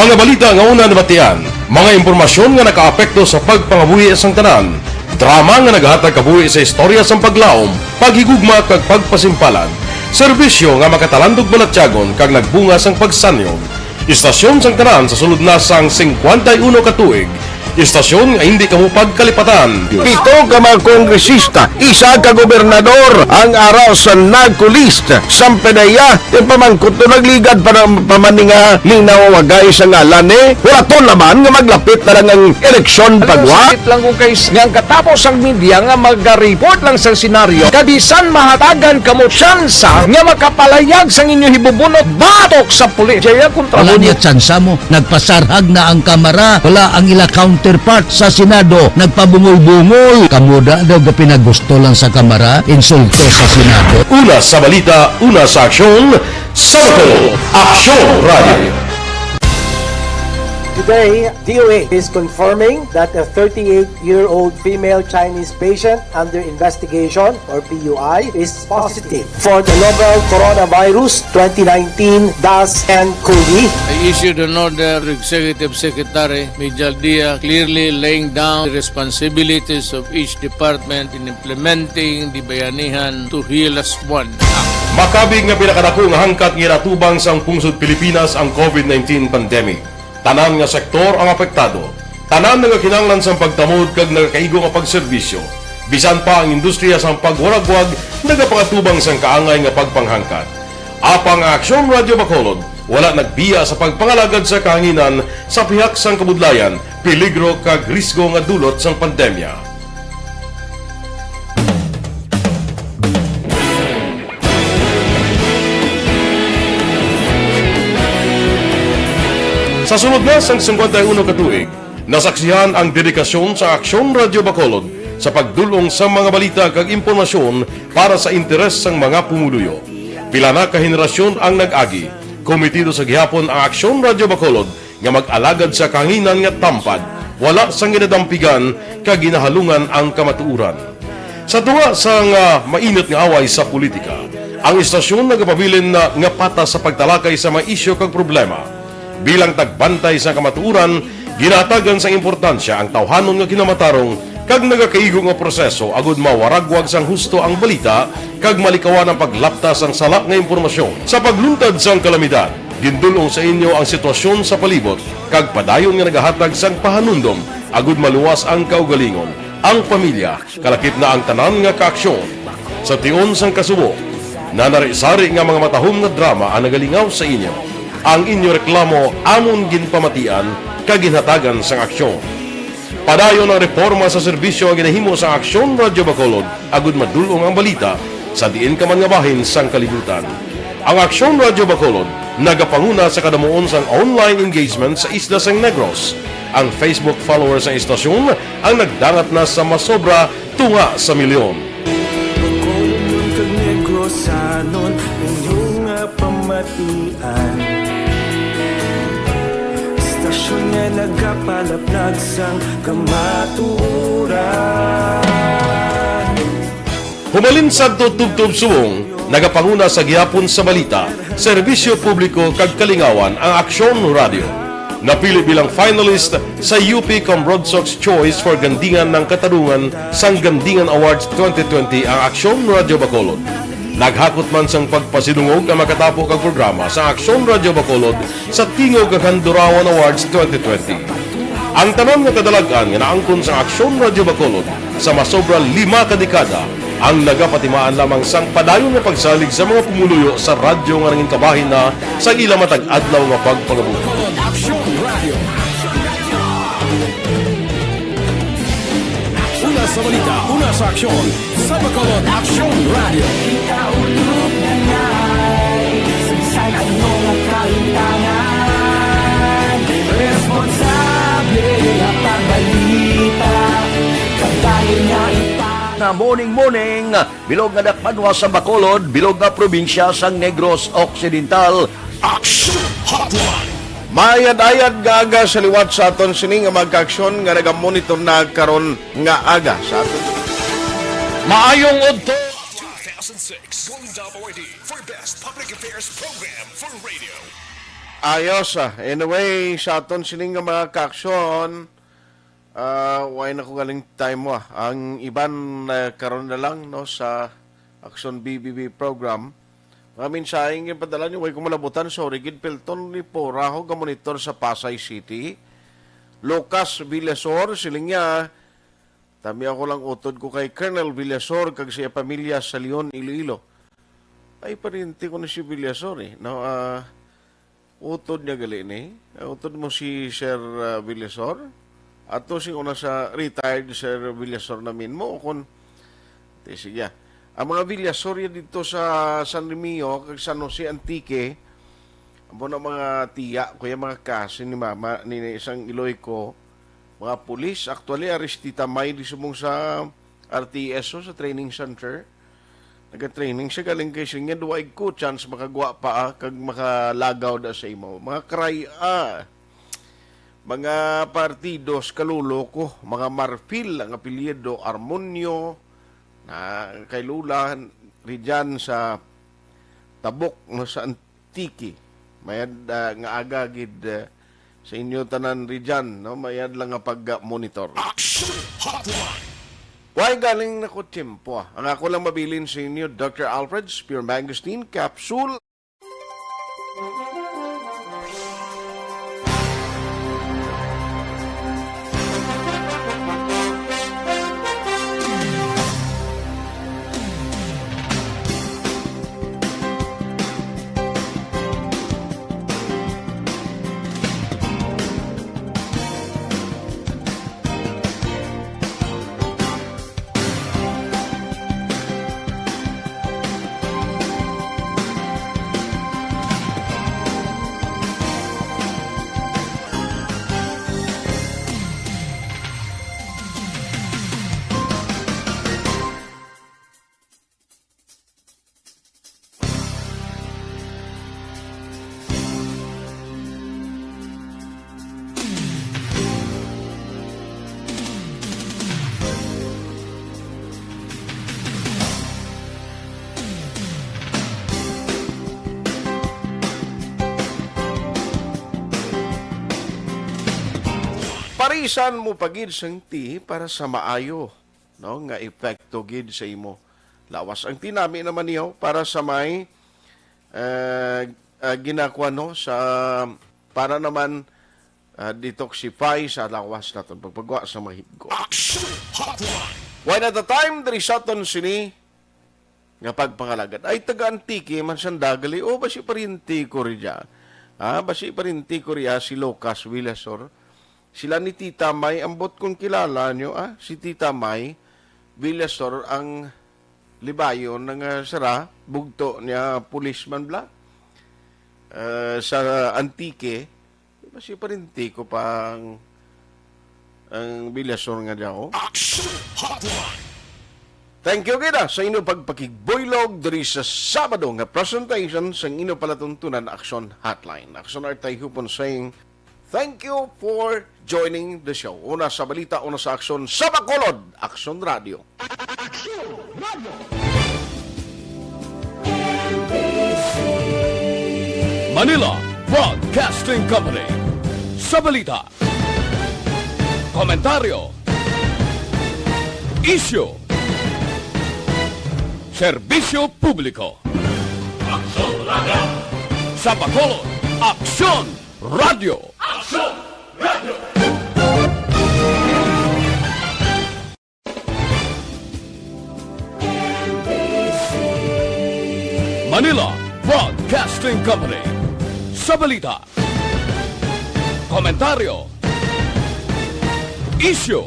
Mga balita nga una nabatian, mga impormasyon nga nakaapekto sa pagpangabuhi sang tanan, drama nga nagahatag kabuhi sa istorya sang paglaom, paghigugma kag pagpasimpalan, serbisyo nga makatalandog balatyagon kag nagbunga sang pagsanyog. Istasyon sang tanan sa sulod na sang singkwenta y uno ka tuig. Istasyon nga indi kamo pagkalipatan. Pito ka mga kongresista, isa ka gobernador ang ara sa NAGCO list. Sang P D E A, ti pamangkot to nagligad pa, pa man ni nga linawagay sa ngalan ni. Wala to naman nga maglapit na lang ang eleksyon pagwa. Sakit lang kung kay s-, nga ang katapos ang media nga maga-report lang sa senaryo, kabisan mahatagan kamo tsansa nga makapalayag sang inyo hibubunot batok sa pulis. Jaya kontra Wala mo. Niya tsansa mo. Nagpasarhag na ang Kamara. Wala ang ila counterpart sa Senado. Nagpabungol-bungol. Kamo da daw ga pinagusto lang sa Kamara. Insulto sa Senado. Una sa balita, una sa aksyon, sa Bacolod, Aksyon Radio. Today, D O H is confirming that a thirty-eight-year-old female Chinese patient under investigation, or P U I, is positive for the novel Coronavirus twenty nineteen dash N COVID. I issued an order to Executive Secretary Mijal Dia clearly laying down the responsibilities of each department in implementing the Bayanihan to Hilas One Act. Makabig nga pinakadako nga hangkat nga ginatubang sang pungsod Pilipinas ang COVID nineteen pandemic. Tanan nga sektor ang apektado. Tanan nagakinahanglan sang pagtamod kag nagakaigo nga pagserbisyo. Bisan pa ang industriya sang pagwaragwag nagapangatubang sang kaangay nga pagpanghangkat. Apang ang Aksyon Radio Bacolod wala nagbiya sa pagpangalagad sa kahanginan sa pihak sang kabudlayan, peligro kag risgo nga dulot sang pandemya. Sa sulod na sang singkwenta y uno ka tuig, nasaksihan ang dedikasyon sa Aksyon Radyo Bacolod sa pagdul-ong sa mga balita kag impormasyon para sa interes sang mga pumuluyo. Pila na ka henerasyon ang nag-agi. Komitido sa gihapon ang Aksyon Radyo Bacolod nga mag-alagad sa kahanginan nga tampad, wala sang ginadampigan kag ginahalungan ang kamatuoran. Sa tunga sang, ah, mainit nga away sa politika, ang istasyon nagapabilin na nga patas sa pagtalakay sa mga isyu kag problema. Bilang tagbantay sa kamatuoran, ginahatagan sang importansya ang tawhanon nga kinamatarong kag nagakaigo nga proseso agud mawaragwag sang husto ang balita kag malikawan ang paglapta sang sala nga impormasyon. Sa pagluntad sang kalamidad, gindul-ong sa inyo ang sitwasyon sa palibot kag padayon nga nagahatag sang pahanumdom agud maluwas ang kaugalingon, ang pamilya, kalakip na ang tanan nga kaaksyon. Sa tion sang kasubo, nanari-sari nga mga matahom nga drama ang nagalingaw sa inyo. Ang inyo reklamo amon ginpamatian kag ginhatagan sang aksyon. Padayon ang reporma sa serbisyo nga ginahimo sang Aksyon Radyo Bacolod agud madul-ong ang balita sa diin ka man nga bahin sang kalibutan. Ang Aksyon Radyo Bacolod nagapanguna sa kadamuon sang online engagement sa isla sang Negros. Ang Facebook followers sang istasyon ang nagdangat na sa masobra tunga sa milyon. Bacolodnon kag Negrosanon, inyo nga pamatian. Istasyon nga nagapalaplag sang kamatuoran. Humalin sadto tubtob subong, nagapanguna sa gihapon sa balita, serbisyo publiko kag kalingawan ang Aksyon Radyo. Napili bilang finalist sa U P Cambronsox Choice for Gandingan ng Katarungan sang Gandingan Awards twenty twenty ang Aksyon Radyo Bacolod. Naghakot man sang pagpasidungog ang makatapo kag programa sa Aksyon Radyo Bacolod sa Tingog kag Handurawan Awards twenty twenty. Ang tanan nga kadalag-an nga naangkon sang Aksyon Radyo Bacolod sa masobra lima ka dekada ang nagapatimaan lamang sang padayon nga pagsalig sa mga pumuluyo sa radyo nga nangin kabahin na sang ila matag adlaw nga pagpangabuhi. Aksyon Radyo. Una sa balita, una sa aksyon, sa Bacolod Aksyon Radyo. Kita ulog na ngay, sa bisan ano nga kalimtangan, responsable nga pagbalita, kabahin nga ipa- Na morning, morning, bilog nga dakbanwa sa Bacolod, bilog nga probinsya sang Negros Occidental. Action Hotline. Maayad-ayad nga aga sa liwat sa aton sini nga mga kaaksyon nga nagamonitor na karon nga aga sa aton. Maayong udto. Two thousand six Golden Dome Awardee for Best Public Affairs Program for Radio. Ayos, ah. Anyway, sa aton sini nga mga kaaksyon, ah, way na ko galing time mo, ah. Ang iban, ah, karon na lang, no, sa Aksyon B B B program. Mga mensahe nga padala niyo, way ko malabutan. Sorry gid, Pelton Lipora, ako gamonitor sa Pasay City. Lucas Villasor, siling niya, "Tami ako lang, utod ko kay Colonel Villasor kag sa iya pamilya sa Leon, Iloilo." Ay, pariente ko ni si Villasor, eh. No, ah, utod niya gali ni. Ah, utod mo si Sir, ah, Villasor. Ato sing una sa retired Sir Villasor namin mo, kung, ti, sige, ah. Ang mga Villasor ya dito sa San Remigio kag San Jose Antique, amo na mga tiya ko ya, mga cousin ni mama, ni, ni isang iloy ko, mga pulis. Actually, ari si Tita May di subong sa R T S O, sa training center. Naga-training siya, galing kay siya niya, "Duwa igko chance makagwa pa, ah, kag makalagaw da sa imo." Mga karay, ah, mga partidos, kaluloko, mga Marfil ang apelyido, Armonio, na kay Lula, ri dyan sa Tabok, no, sa Antique. Mayad, ah, nga aga gid, ah, sa inyo tanan ri dyan, no? Mayad lang nga pag-monitor. Action Hotline. Way galing na ko tiyempo, ah. Ang ako lang mabilin sa inyo, Doctor Alfred's Pure Mangosteen Capsule. Bisan mo pa gid sang tea para sa maayo, no, nga epekto gid sa imo lawas. Ang tinami naman niyo para sa may, eh, ah, ginakuha, no, sa, para naman, ah, detoxify sa lawas naton, pagpagwa sa mahigko. Action Hotline. One at a time, diri sa aton sini nga pagpangalagad. Ay, taga Antique man sang dagali. O, basi pariente ko ri dya. Ah, basi pariente ko ri, ah, si Lucas Villasor. Sila ni Tita May, ambot kung kilala nyo, ah, si Tita May Villasor ang libayon nga sara, bugto niya, policeman bla. Eh, sa Antique, basi pariente ko pa ang, ang Villasor nga dya, oh. Action Hotline. Thank you gid, ah, sa inyo pagpakigbuylog diri sa Sabado nga presentation sang inyo palatuntunan, Action Hotline. Action Artay Hupon saying, thank you for joining the show. Una sa balita, una sa aksyon, sa Bacolod, Action Radio. Action Radio. Manila Broadcasting Company. Sa balita, komentaryo, isyu, serbisyo publiko. Aksyon Radio. Sa Bacolod, Aksyon Radio. Aksyon Radio. Manila Broadcasting Company. Sa balita, komentaryo, isyu,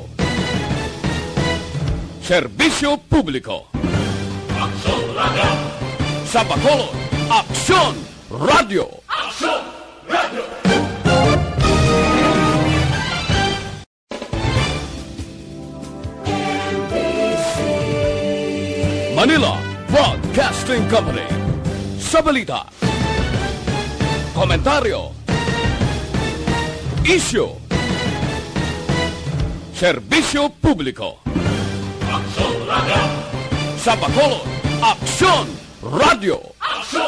serbisyo publiko. Aksyon Radio. Sa Bacolod, Aksyon Radio. Aksyon Radio. Manila Broadcasting Company. Sa balita, komentaryo, isyu, serbisyo publiko. Aksyon Radio. Sa Bacolod, Aksyon Radio.